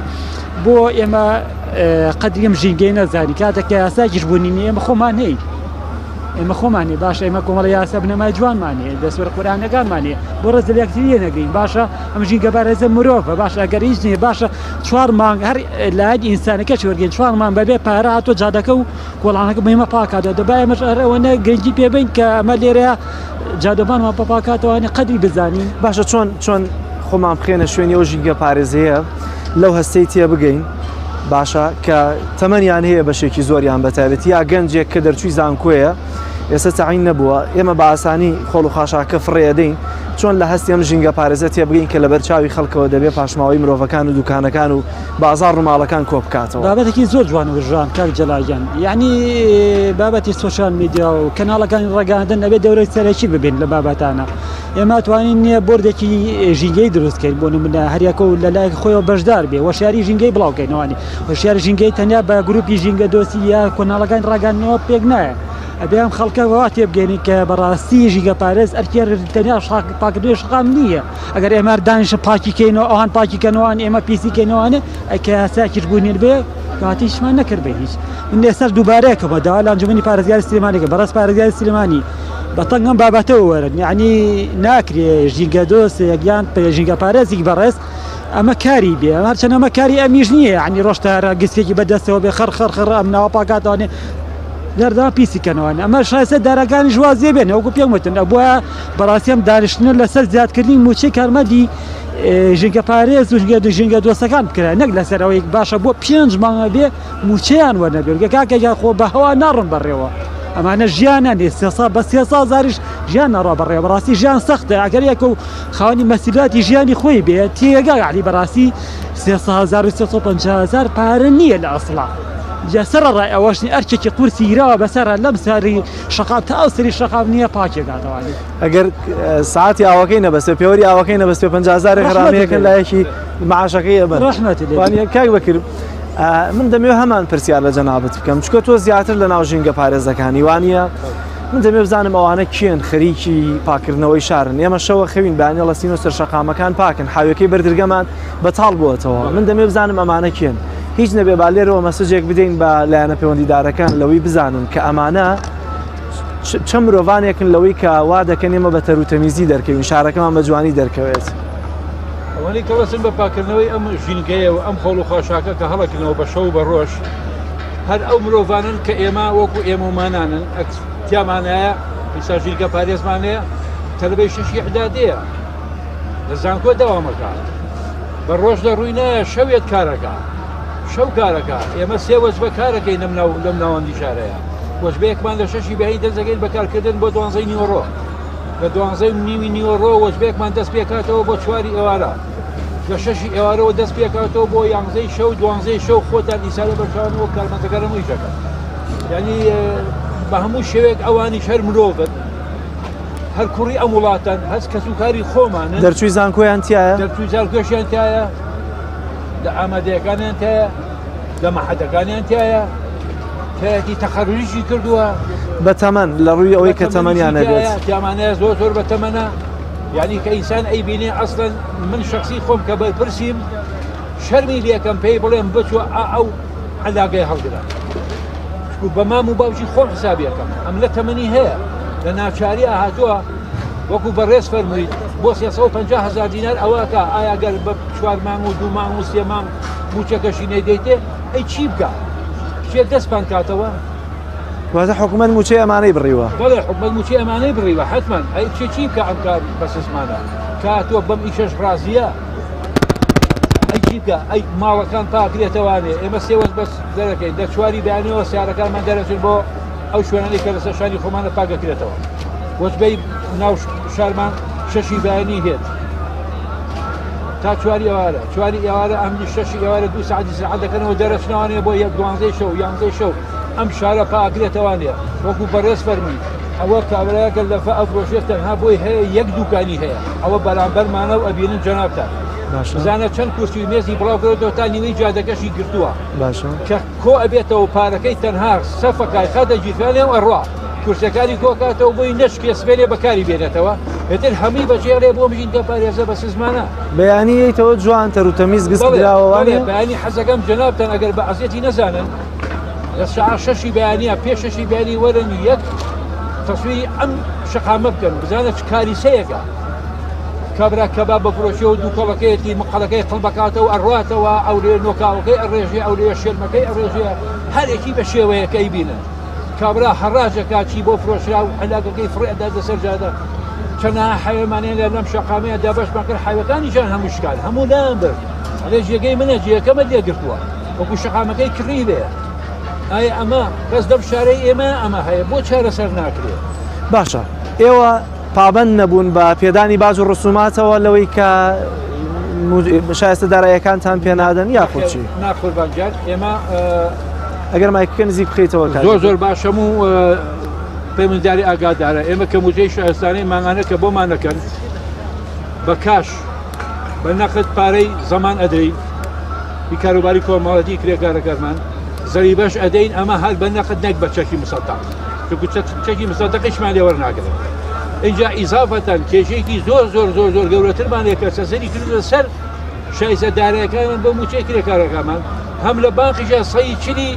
بۆ ئێمە قەدری ئەم ژینگەی نەزانی کاتێک کە یاساکیش بوونی نییە ئێمە خۆمان هەین. ئێمە خۆمان نیە باشە ئێمە کۆمەڵە یاسا بنەمای جوانمان هەیە دەستوەر قورئانەکانمان هەیە بۆ ڕێز لە یەکتری نەگرین باشە ئەم ژینگە بارێزە مرۆڤە باشە ئەگەر هیچ نیە باشە چوار مانگ هەر لایەک ئینسانەکە وەرگین چوار مانگ بەبێ پارە هاتۆ جادەکە و کۆڵانەکە بەێمە پاکاتەوە دەبا ئێمەش هەر ئەوەنە گرنگی پێ بین کە ئەمە لێرەیە جادەبانمان پاکاتەوەوانە قەدری بزانین. باشە چۆن چۆن خۆمان بخێنە شوێنی ئەو ژینگە پارێزەیە لەو هەستەی تێ بگەین باشە کە تەمەنیان هەیە بەشێکی زۆریان بەتایبەتی یا گەنجێک کە دەرچووی زانکۆیە ئێستا تەعین نەبووە ئێمە بە ئاسانی خۆڵ و خاشاکە فڕێدەین چۆن لە هەستی ئەم ژینگە پارێزە تێبگەین کە لەبەر چاوی خەڵکەوە دەبێ پاشماوەی مرۆڤەکان و دوکانەکان و بازاڕ و ماڵەکان کۆ بکاتەوە. بابەتێکی زۆر جوان وژان کاک جەلال گیان یعنی بابەتی سۆشیال میدیا و کەناڵەکانی ڕاگەیاندن ئەبێ دەورەی سەرەکی ببین لە بابەتانە ئێمە توانین نییە بۆردێکی ژینگەی دروست کەین بۆ نمونە هەریەکە و لە لایەک خۆیەوە بەشدار بێ وەشیاری ژینگەی بڵاو کەینەوانی هۆشیاری ژینگەی تەنیا بە گروپی ژینگە دۆستی یا کۆناڵەکانی ڕاگەیاندنەوە پێک نایە ئەبێ ئەم خەڵکە وا تێبگەینین کە بەڕاستی ژینگە پارێز ئەرکی تەنیا پاکردنەوەی شەقام نییە ئەگەر ئێمە دانیشن پاکی کەینەوە ئەوان پاکی کەنەوەوان ئێمە پیسی کەینەوانێ کە یاساکیش بوونی بێ کاتی هیچمان نەکرد بە هیچ من ئێستا دووبارەیەکەمە داوا لە ئەنجومەنی پارێزگاری سلێمانی کە بەڕێز پارێزگاری سلێمانی بە تەنگ ئەم بابەتەوە وەرن یعنی ناکرێ ژینگە دۆستێک یان ژینگە پارێزێکی بەڕێز ئەمە کاری بێ هەرچەند ئەمە کاری ئەمیش نییە یعنی ڕۆژتارە گسکێکی بەدەستەوە بێ خڕ خڕ خڕ ئەم ناوە پاکاتوانێ دەردا پیسی کەنەوەن ئەمە شایستە دارەکانیش وازێ بێن وەکو پێم وتن ئەبووە بەڕاستی ئەم دانیشتنە لەسەر زیادکردنی مووچەی کارمەندی ژینگەپارێز و ژینگە دۆستەکان بکرا نەک لەسەر ئەوەی باشە بۆ پێنج مانگە بێ مووچەیان وەرنەگرت کاکە گیان خۆ بە هەوا ناڕۆن بەڕێوە ئەمانە ژیانیان نیە سێ ساڵ بە سێ ساڵ زاریش ژیان ناڕوا بەڕێوە بەڕاستی ژیان سەختە ئەگەر یەکە و خاوەنی مەسیلاتی ژیانی خۆی بێ تێگا یعنی بەڕاستی 350 هزار پارە نییە لە ئەسڵا جا سەرەڕای ئەوەش ئەرکێکی قورسی گیراوە بەسەرە لەم سەری شەقام تا ئەو سەری شەقام نییە پاکێکاتەوانی. ئەگەر ساعتی ئاوەکەی نەبەستێ پێوەری ئاوەکەی نەبەستێ 50 هزارێک غەرامەیەکە لایەکی معاشەکەی ئەبەن ڕەحمەتی کاک بەکر من دەمەوێت هەمان پرسیار لە جەنابت بکەم چکە تۆ زیاتر لە ناو ژینگە پارێزەکانی وانە من دەمێ بزانم ئەوانە کێن خەریکی پاکردنەوەی شارن ئێمە شەوە خەوین بەیانی ڵەسین و سەر شەقامەکان پاکن حاویەکەی بەردرگەمان بەتاڵ بووەتەوە من دەمێ بزانم ئەمانە کێن هیچ نەبێ با لێرەوە message ێک بدەین بە لایەنە پەیوەندیدارەکان لەوەی بزانن کە ئەمانە چەند مرۆڤانێکن لەوەی کە وا دەکەن ئێمە بە تەروتەمیزی دەرکەوین شارەکەمان بە جوانی دەرکەوێت. ئەوانەی کە ڕەسن بە پاکردنەوەی ئەم ژینگەیە و ئەم خۆڵ و خاشاکە کە هەڵەکردنەوە بە شەو بە ڕۆژ هەر ئەو مرۆڤانن کە ئێمە وەکو ئێمە ومانانن تیامانایە ئیسا ژینگە پارێزمانەیە تەلبەی شەشی ئیعدادیە لە زانکۆ دەوامەکە بە ڕۆژ لە ڕووی نایە شەوێت کارەکە شەو کارەکە ئێمە سێ وەجبە کارەکەی لەم ناو لەم ناوەندی شارەیە وەجبەیەکمان لە شەشی بەیانی دەست دەکەین بە کارکردن بۆ دوانزەی نیوەڕۆ لە دوانزەی نیوی نیوەڕۆ وەجبەیەکمان دەست پێکاتەوە بۆ چواری ئێوارە لە شەشی ئێوارەوە دەست پێکاتەوە بۆ یانزەی شەو دوانزەی شەو خۆتان ئیسالە بەرچاوانەوە کارمەندەکان هەموو ئیشەکە یعنی بە هەموو شێوەیەک ئەوانیش هەر مرۆڤن هەر کوڕی ئەم وڵاتەن هەست کەسوکاری خۆمانن دەرچووی زانکۆیان تایە دەرچووی زانکۆشیان تایە لە ئامادەیەکانیان تایە لە مەحەدەکانیان تایە تایەتی تەخەروجیشی کردووە بە تەمەن لە ڕووی ئەوەی کە تەمەنیان نەبێت تیامانەیە زۆر زۆر بە تەمەنە یعنی کە ئینسان ئەیبینێ ئەسڵەن من شخصی خۆم کە بەرپرسیم شەرمی لەکەم پێی بڵێم بچوە ئەو عەلاگەی هەڵگرە چکو بە مام و باوکی خۆم حسابیەکەم ئەم لە تەمەنی هەیە لە ناچاری هاتووە وەکو بەڕێز فەرموویت بۆ 350 هزار دینار ئەوەکە ئایا گەر بە چوار مانگ و دوو مانگ و سێ مانگ موچەکەشی نەیدەیتێ ئەی چی بکە چێ دەست پان کاتەوە واتە حکومەت موچەی ئەمانەی بڕیوە بەڵێ حکومەت موچەی ئەمانەی بڕیوە حتمما ئەی چێ چی بکە ئەم کار بەسزمانە کاتوە بەم ئیشەش ڕازیە ئەی چی بکە ئەی ماڵەکان پاکرێتەوانێ ئێمە سێ وەز بەس دەرەکەین لە چواری بەیانەوە سیارەکانمان دەرەچن بۆ ئەو شوێنانەی کە لەسەر شانی خۆمانە پاکەکرێتەوە وەجبەی ناو شارمان شەشی بەیانی هێت تا چواری ئێوارە چواری ئێوارە ئەمنی شەشی ئێوارە دوو ساعتی ساعت دەکەنەوە دەرەچنەوانێ بۆ یەک دوانزەی شەو یانزەی شەو ئەم شارە پاکرێتەوانێ وەکو بەڕێز فەرمووی ئەوە کابرایەکە لەفە ئەفرۆشێت تەنها بۆی هەیە یەک دوکانی هەیە ئەوە بەرامبەرمانە و ئەبینن جەنابتان باشە بزانە چەند کورسی و مێزی بڵاو کردەوە تا نیوەی جادەکەشی گرتووە باشە کە کۆ ئەبێتەوە پارەکەی تەنها سەفەکای خاتە گیرفانێ و ئەڕوا کورسەکانی کۆکاتەوە بۆی نەشکێ سبەینێ بەکاری بێنێتەوە ئیتر هەمووی بەجێڵێ بۆ ژینگە پارێزە بە سزمانە. بەیانی یەیتەوە جوان تەر و تەمیز گسک بەڵێ دراوە بەڵێ وانیە؟ بەیانی حەزەکەم جەنابتان ئەگەر بە ئەزیەتی نەزانن لە سەعات شەشی بەیانیا پێش شەشی بەیانی وەرن یەک. تەسویری ئەم شەقامە بکەن بزانە چ کاریسەیەکە کابرا کەباب بفرۆشێ و دووکەڵەکەیەتی مقەڵەکەی قڵبەکاتەوە ئەڕاتەوە ئەو لێ نۆکاوەکەی ئەڕێژێ ئەو لێ شێرمەکەی ئەڕێژێ هەرێکی بە شێوەیەکەی بینن کابرا هەڕاجەکە چی بۆ فرۆشرا و عەلاگەکەی فڕێ ئەدات لەسەر جادە. چەنەها حەوێمانیان لە لەم شەقامەیە دابەشمان کرد حەوەکانیشیان هەموو شکان هەموو لایان برد ئەڵێ جێگەی منە جێگەکەمت لێ گرتووە وەکو شەقامەکەی کڕی بێ ئایا ئەمە بەس لەم شارەی ئێمە ئەمە هەیە بۆ چارەسەر ناکرێت؟ باشە ئێوە پابەند نەبوون بە پێدانی باج و ڕسوماتەوە لەوەی کە شایستە دارایەکانتان پێنادەن یاخود چی؟ نا قوربان گیان ئێمە ئەگەر مایکەکە نزیک بخەیتەوە زۆر زۆر باشەم و پەیوەندیداری ئاگادارە ئێمە کە موچەی شایستانەی مانگانە کە بۆمان نەکەن بە کاش بە نەقد پارەی زەمان ئەدەین ی کاروباری کۆمەڵەتی کرێکارەکانمان زەریبەش ئەدەین ئەمە هەر بە نەقد نەک بە چەکی مسەدەق چونکو چەکی مسەدەقیشمان لێ وەرناگرن اینجا ئیزافەتەن کێشەیەکی زۆر زۆر زۆر زۆر گەورەترمان هەیە کە سەسەری کردە سەر شایستە دارایەکانمان بۆ موچەی کرێکارەکانمان هەم لە بانقیشە سەی چلی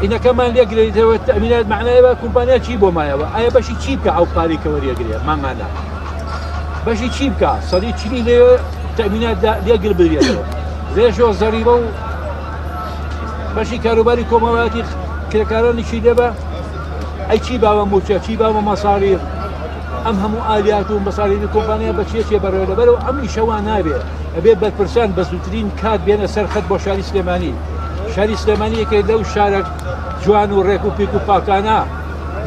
ئینەکەمان لێگرێتەوە تەمینات معنای بە کۆمپانیا چی بۆ مایەوە ئایا بەشی چی بکە ئەو پارەی کە وەریەگرێ مانگانە بەشی چی بکە سەدی چلی لێ تەمینات لێگر بدرێتەوە لێشەوە زەریبە و بەشی کاروباری کۆمەڵایەتی کرێکارانیشی لێبە ئەی چی باوە موچە چی باوە مەساریف ئەم هەموو ئالیات و مەساریفی کۆمپانیا بە چیە چێ بەڕێوە لەبەرەوە ئەم ئیشە وا نابێ ئەبێ بەرپرسان بە زووترین کات بێنە سەر خەت بۆ شاری سلێمانی شاری سلێمانی یەکێک لەو شارە جوان و ڕێک و پێک و پاکانە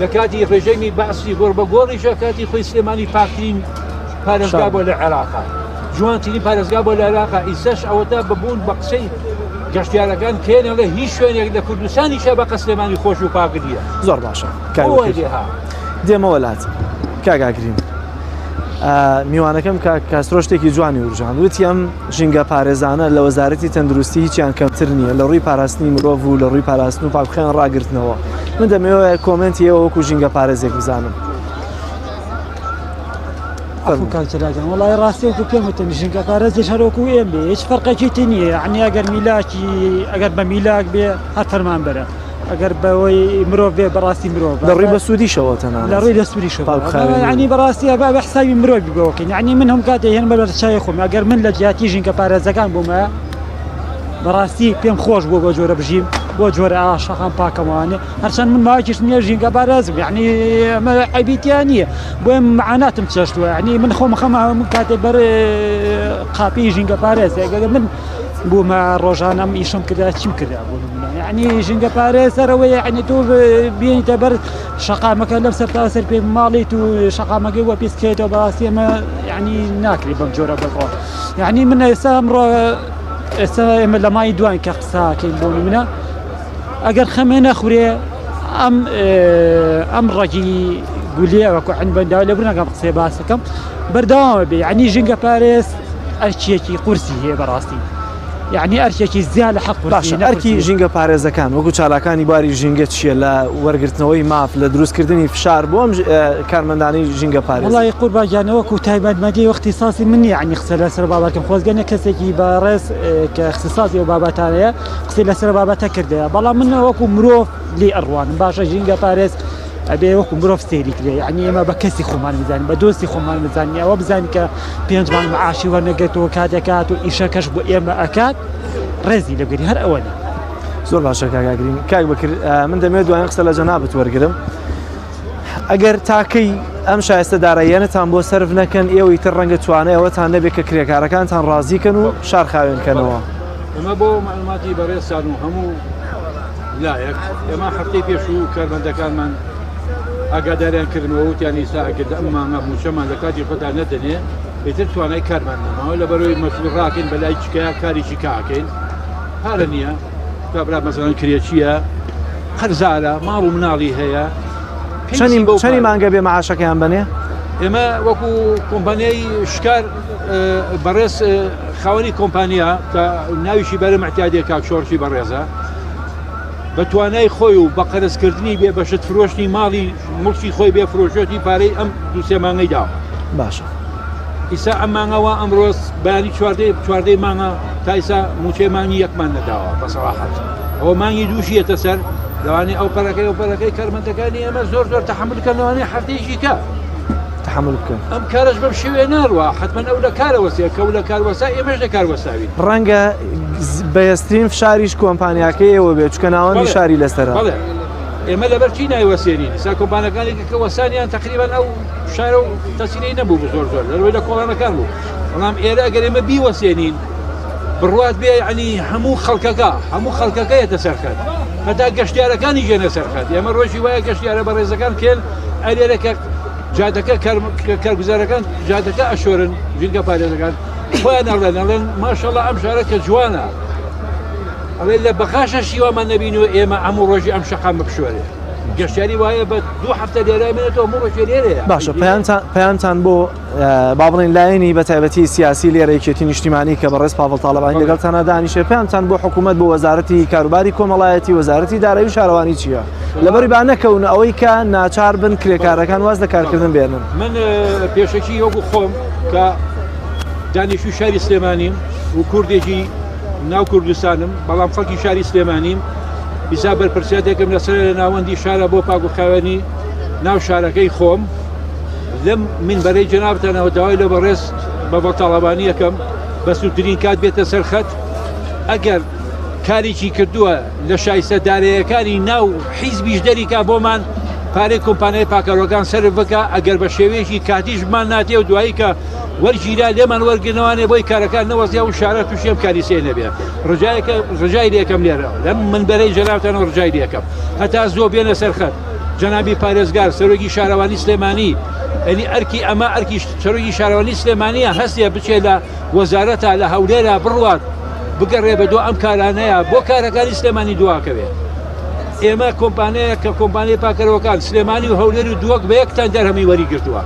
لە کاتی ڕژێمی بەعسی گۆڕ بە گۆڕیشە کاتی خۆی سلێمانی پاکترین پارێزگا بۆ لە عێراقا جوانترین پارێزگا بۆ لە عێراقا ئیسەش ئەوەتا ببوون بە قسەی گەشتیارەکان کێنەڵێ هیچ شوێنێک لە کوردستانیشە بە قەسلێمانی خۆش و پاک نییە. زۆر باشە دێمەوە لات کاک ئاگرین میوانەکەم کاک کاسترۆ شتێکی جوانی ورژان وتی ئەم ژینگە پارێزانە لە وەزارەتی تەندروستی هیچیان کەمتر نییە لە ڕووی پاراستنی مرۆڤ و لە ڕووی پاراستن و پاکخیان ڕاگرتنەوە من دەمەوێت کۆمنتی ئێوە وەکو ژینگە پارێزێک بزانم. عەفو کاک جەلال گیان وەڵای ڕاستی وەکو پێم وتن ژینگە پارێزیش هەر وەکو ئێم بێ هیچ فەرقێکی تی نییە یعنی ئەگەر میلاکی ئەگەر بە میلاک بێ هەر فەرمانبەرە ئەگەر بەوەی مرۆڤ بێ بەڕاستی مرۆڤ لە ڕووی بەسوودیشەوە تەنانەت لە ڕووی دەستوریشەوە یعنی بەڕاستی ئەبا بە حسابی مرۆڤی بۆکەین یعنی من هەم کاتێ هێن بە بەرچاوی خۆم ئەگەر من لە جیاتی ژینگە پارێزەکان بوومە بەڕاستی پێم خۆش بوو بۆ جۆرە بژیم بۆ جۆرە ئا شەقام پاکەمەوانێ هەرچەند من ماوەیەکیش نییە ژینگە پارێزم یعنی ئەمە عەیبی تیا نییە بۆیە معاناتم چەشتووە یعنی من خۆم خەمە من کاتێ بەر قاپی ژینگە پارێز ئەگەر من بوومە ڕۆژانە ئەم ئیشم کردا چیم کردا بۆ نمونە یعنی ژینگە پارێزەرەوەی یعنی تۆ بینیتە بەر شەقامەکە لەم سەر تا سەر پێ ماڵیت و شەقامەکەی وە پیس بکەیتەوە بەڕاستی ئەمە یعنی ناکرێت بەم جۆرە بەڕۆ یعنی من ئێستا ئەمڕۆ ئێستا ئێمە لە مای دوان کە قساکەین بۆ نمونە ئەگەر خەمێ نەخورێ ئەم ئەم ڕەگی گولەیە وەکو عین بەنداو لێ بنەکەم قسەی باسەکەم بەردەوامە بێ یعنی ژینگە پارێز ئەرکێکی قورسی هەیە بەڕاستی یعنی ئەرکێکی زیاد لە حەق باشە ئەرکی ژینگە پارێزەکان وەکو چالاکانی باری ژینگە چییە لە وەرگرتنەوەی ماف لە دروستکردنی فشار بۆ ئەم کارمەندانی ژینگە پارێز وڵی قورباگیانە وەکو تایبەتمەندی اختصاصی من نییە یعنی قسە لەسەر بابەتم خۆزگەنە کەسێکی بەڕێز کە اختصاصی ئەو بابەتانەیە قسەی لەسەر بابەتە کردەیە بەڵام من وەکو مرۆڤ لێ ئەڕوانم باشە ژینگە پارێز ئەبێ وەکو مرۆڤ سەیری کرێ یعنی ئێمە بە کەسی خۆمان بزانین بە دۆستی خۆمان بزانین ئەوە بزانین کە پێنج مانگ معاشی وەرنەگرتەوە کاتێکات و ئیشەکەش بۆ ئێمە ئەکات ڕێزی لەگەری هەر ئەوە نیە. زۆر باشە کاک ئاگرین کاک بەکر من دەمەوێت دوایین قسە لە جەنابت وەرگرم ئەگەر تاکەی ئەم شایستە داراییانەتان بۆ سەرف نەکەن ئێوەی تر ڕەنگە توانای ئەوەتان نەبێت کە کرێکارەکانتان ڕازیکەن و شار خاوێن کەنەوە. ئەمە بۆ معلوماتی بەڕێزتان و هەموو لایەک ئێمە هەفتەی پێشوو کارمەندەکانمان ئاگاداریان کردنەوە وتیان ئیسا ئەگەر ئەم مانگە مووچەمان لە کاتی خۆدا نەدەنێ ئیتر توانای کارمان نەماوە لەبەرەوەی مەجبوور ڕاکەین بەلای چکەیا کارێکی کاکەین پارە نییە کابرا مەسەڵەن کرێچییە قەرزارە ماڵ و مناڵی هەیە چەنی مانگە بێ معاشەکەیان بەنێ؟ ئێمە وەکو کۆمپانیای شکار بەڕێز خاوەنی کۆمپانیا کە ناویشی بەرە معتیادێ کاک شۆڕشی بەڕێزە بە توانای خۆی و بە قەرزکردنی بێ بەشت فرۆشتنی ماڵی مڵکی خۆی بێ فرۆشێتی پارەی ئەم دووسێ مانگەی داوە باشە ئیسا ئەم مانگەوە ئەمڕۆز بەیانی چواردەی چواردەی مانگە تا ئیسا موچەی مانگی یەکمان نەداوە بە سەراحەت ئەوە مانگی دووشیەتە سەر لەوانی ئەو پەرەکەی ئەو پەرەکەی کارمەندەکانی ئێمە زۆر زۆر تەحمل کەن لەوانەیە هەفتەیەکی کە تحمل بکەن ئەم کارش بەم شێوەیە ناڕوا حتمما ئەو لە کارە وەسێ کە لە کار وەسا ئێمەش لە کار وەساوین ڕەنگە بەهێزترین فشاریش کۆمپانیاکەی ئێوە بێت چکە ناوەندی شاری لەسەرە بەڵێ ئێمە لەبەر چی نایوەسێنین سا کۆمپانەکانی کە وەسانیان تقریبان ئەو فشارە و تەسیرەی نەبوو زۆر زۆر لەروی لە کۆڵانەکان بوو بەڵام ئێرە ئەگەر ئێمە بیوەسێنین بڕوات بێ یعنی هەموو خەڵکەکە هەموو خەڵکەکە یەتە سەرخەت هەتا گەشتیارەکانی ژێنە سەرخەت ئێمە ڕۆژی وایە گەشتیارە بەڕێزەکان کێن ئەلێرە کە جادەکە کارگوزارەکان جادەکە ئەشۆرن ژینگە پارێزەکان خۆیان ئەڵێن ئەڵێن ماشەڵە ئەم شارە کە جوانە ئەڵێ لە بەغاشە شیوامان نەبینوە ئێمە ئەموو ڕۆژی ئەم شەقامە بشۆرێ گەشتیاری وایە بە دوو هەفتە لێرە بێنێتەوە هەموو ڕۆژێ لێرەیە باشە پەیامتان بۆ با بڵێن لایەنی بە تایبەتی سیاسی لێرە یەکێتی نیشتیمانی کە بەڕێز پاڤڵ تاڵەبانی لەگەڵتانە دانیشێ پەیامتان بۆ حکوومەت بۆ وەزارەتی کاروباری کۆمەڵایەتی وەزارەتی دارایی و شارەوانی چییە لەبەری با نەکەون ئەوەی کە ناچار بن کرێکارەکان واز لە کارکردن بێنن من پێشەکی وەکو خۆم کە دانیشتوی شاری سلێمانیم و کوردێکی ناو کوردستانم بەڵام خەڵکی شاری سلێمانیم ئیسا بەرپرسیاتێکم لەسەر لە ناوەندی شارە بۆ پاک و خاوێنی ناو شارەکەی خۆم لەم مینبەرەی جەنابتانەوە داوای لە بەڕێز بەڤڵ تاڵەبانی ئەکەم بە زووترین کات بێتە سەر خەت ئەگەر کارێکی کردووە لە شایستە دارەیەکانی ناو حیزبیش دەریکا بۆمان پارەی کۆمپانیای پاکەرۆکان سەرف بکە ئەگەر بە شێوەیەکی کاتیش بمان ناتێ و دوایی کە وەرگیرا لێمان وەرگرنەوانێ بۆی کارەکان نەوەستیا و شارە تووشی ئەم کاریسەیە نەبێ ڕجایەکە ڕجای لێکەم لێرە لەم منبەرەی جەنابتانەوە ڕجای لێکەم هەتا زۆ بێنە سەر خەت جەنابی پارێزگار سەرۆکی شارەوانی سلێمانی ئەنی ئەرکی ئەمە ئەرکی سەرۆکی شارەوانی سلێمانیە هەستێ بچێ لە وەزارەتە لە هەولێرە بڕوات بگەڕێ بە دو ئەم کارانەیە بۆ کارەکانی سلێمانی دواکەوێت ئێمە کۆمپانیایە کە کۆمپانیای پاکەرەوەکان سلێمانی و هەولێر و دووەک بە یەک تەندەر هەمووی وەری گرتووە.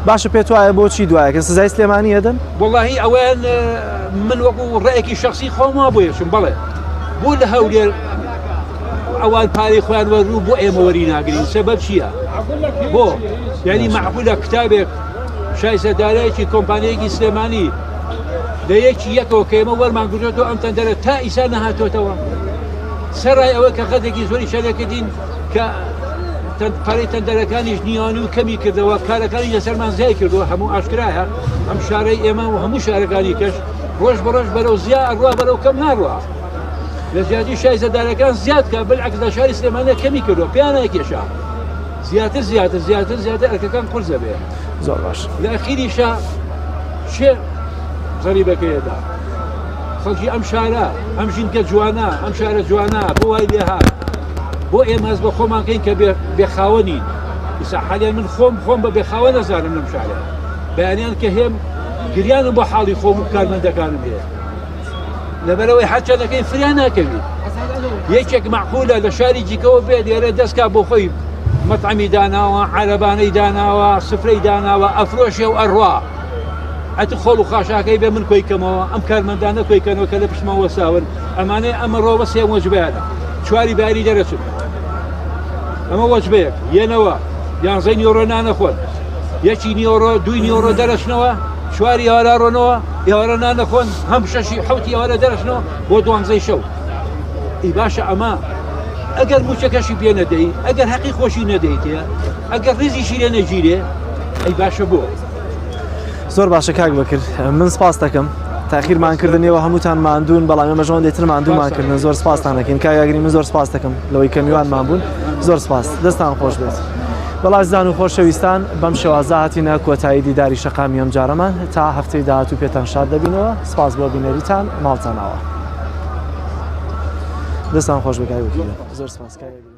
باشە پێت وایە بۆچی دوایەکە سزای سلێمانی ئەدەن؟ وەڵاهی ئەوەیان من وەکو ڕێکی شخصی خۆم وا بۆیەشم بەڵێ بۆ لە هەولێر ئەوان پارەی خۆیان وەرو بۆ ئێمە وەری ناگرین سەبەب چییە؟ بۆ یعنی معقولە کتابێک شایسەدارایەکی کۆمپانیەکی سلێمانی لە یەکی یەکەوە کە ئێمە وەرمان گرتووە ئەم تەندەرە تا ئیسا نەهاتۆتەوە سەرای ئەوەی کە غەدێکی زۆری شەرەکردین کە پارەی تەندەرەکانیش نیوان و کەمی کردەوە کارەکانی لەسەرمان زیای کردووە هەموو ئاشکرایە ئەم شارەی ئێمە و هەموو شارەکانی کەش ڕۆژ بە ڕۆژ بەرەو زیا ئەڕوا بەرەو کەم ناڕوا لە زیادی شایزەدارەکان زیاد کە بالعکس لە شاری سلێمانە کەمی کردووە پێیان ناکێشا زیاتر زیاتر زیاتر زیاتر ئەرکەکان قورس دەبێ زۆر باش لە ئەخیریشا چێ زەریبەکەیەدا خەڵکی ئەم شارە ئەم ژینگە جوانە ئەم شارە جوانە بۆ وای لێهات بۆ ئێمە هەست بە خۆمان کەین کە بێخاوەنین ئیسا حالیان من خۆم خۆم بە بێخاوە نەزانم لەم شارە بەیانیان کە هێم گریانم بۆ حاڵی خۆم و کارمەندەکانم هەیە لەبەرەوەی هەرچەندەکەی فریا ناکەویت یەکێک معقولە لە شاری جیکەوە بێت لێرە دەستکا بۆ خۆی مەطعەمی داناوە عەرەبانەی داناوە سفرەی داناوە ئەفرۆشێ و ئەڕوا ئەت خۆڵ و خاشاکەی بێ من کۆی کەمەوە ئەم کارمەندانە کۆی کەنەوە کە لە پشتمان وەساون ئەمانەی ئەمەڕۆ بەسێ وەجبەیانە چواری باری دەرەچن ئەمە وەجبەیەک یەنەوە یانزەی نیۆڕۆ نانەخۆن یەکی نیۆڕۆ دوی نیۆڕۆ دەرەچنەوە چواری ئێوارە ڕۆنەوە ئێوارە نانەخۆن هەم شەشی حوتی ئێوارە دەرەچنەوە بۆ دوانزەی شەو ئی باشە ئەمە ئەگەر موچەکەشی پێ نەدەی ئەگەر هەقی خۆشی نەدەیتێ ئەگەر ڕیزیشی لێ نەگیرێ ئەی باشە بۆ زۆر باشە کاک بەکر من سپاس دەکەم تاخیرمان کردن ئێوە هەمووتان ماندوون بەڵام ئێمە ژەوەندی تر ماندوومان کردن زۆر سپاستان دەکەین کاک ئاگری من زۆر سپاس دەکەم لەوەی کە میوانمان بوون زۆر سپاس دەستان خۆش بێت بەڵا زان و خۆشەویستان بەم شێوازە هاتینە کۆتایی دیداری شەقامی ئەم جارەمان تا هەفتەی داهاتوو پێتان شاد دەبینەوە سپاس بۆ بینەریتان ماڵتان ئاوا دەستان خۆش بێت کاک وەکیل زۆر سپاس کاک ئاگری.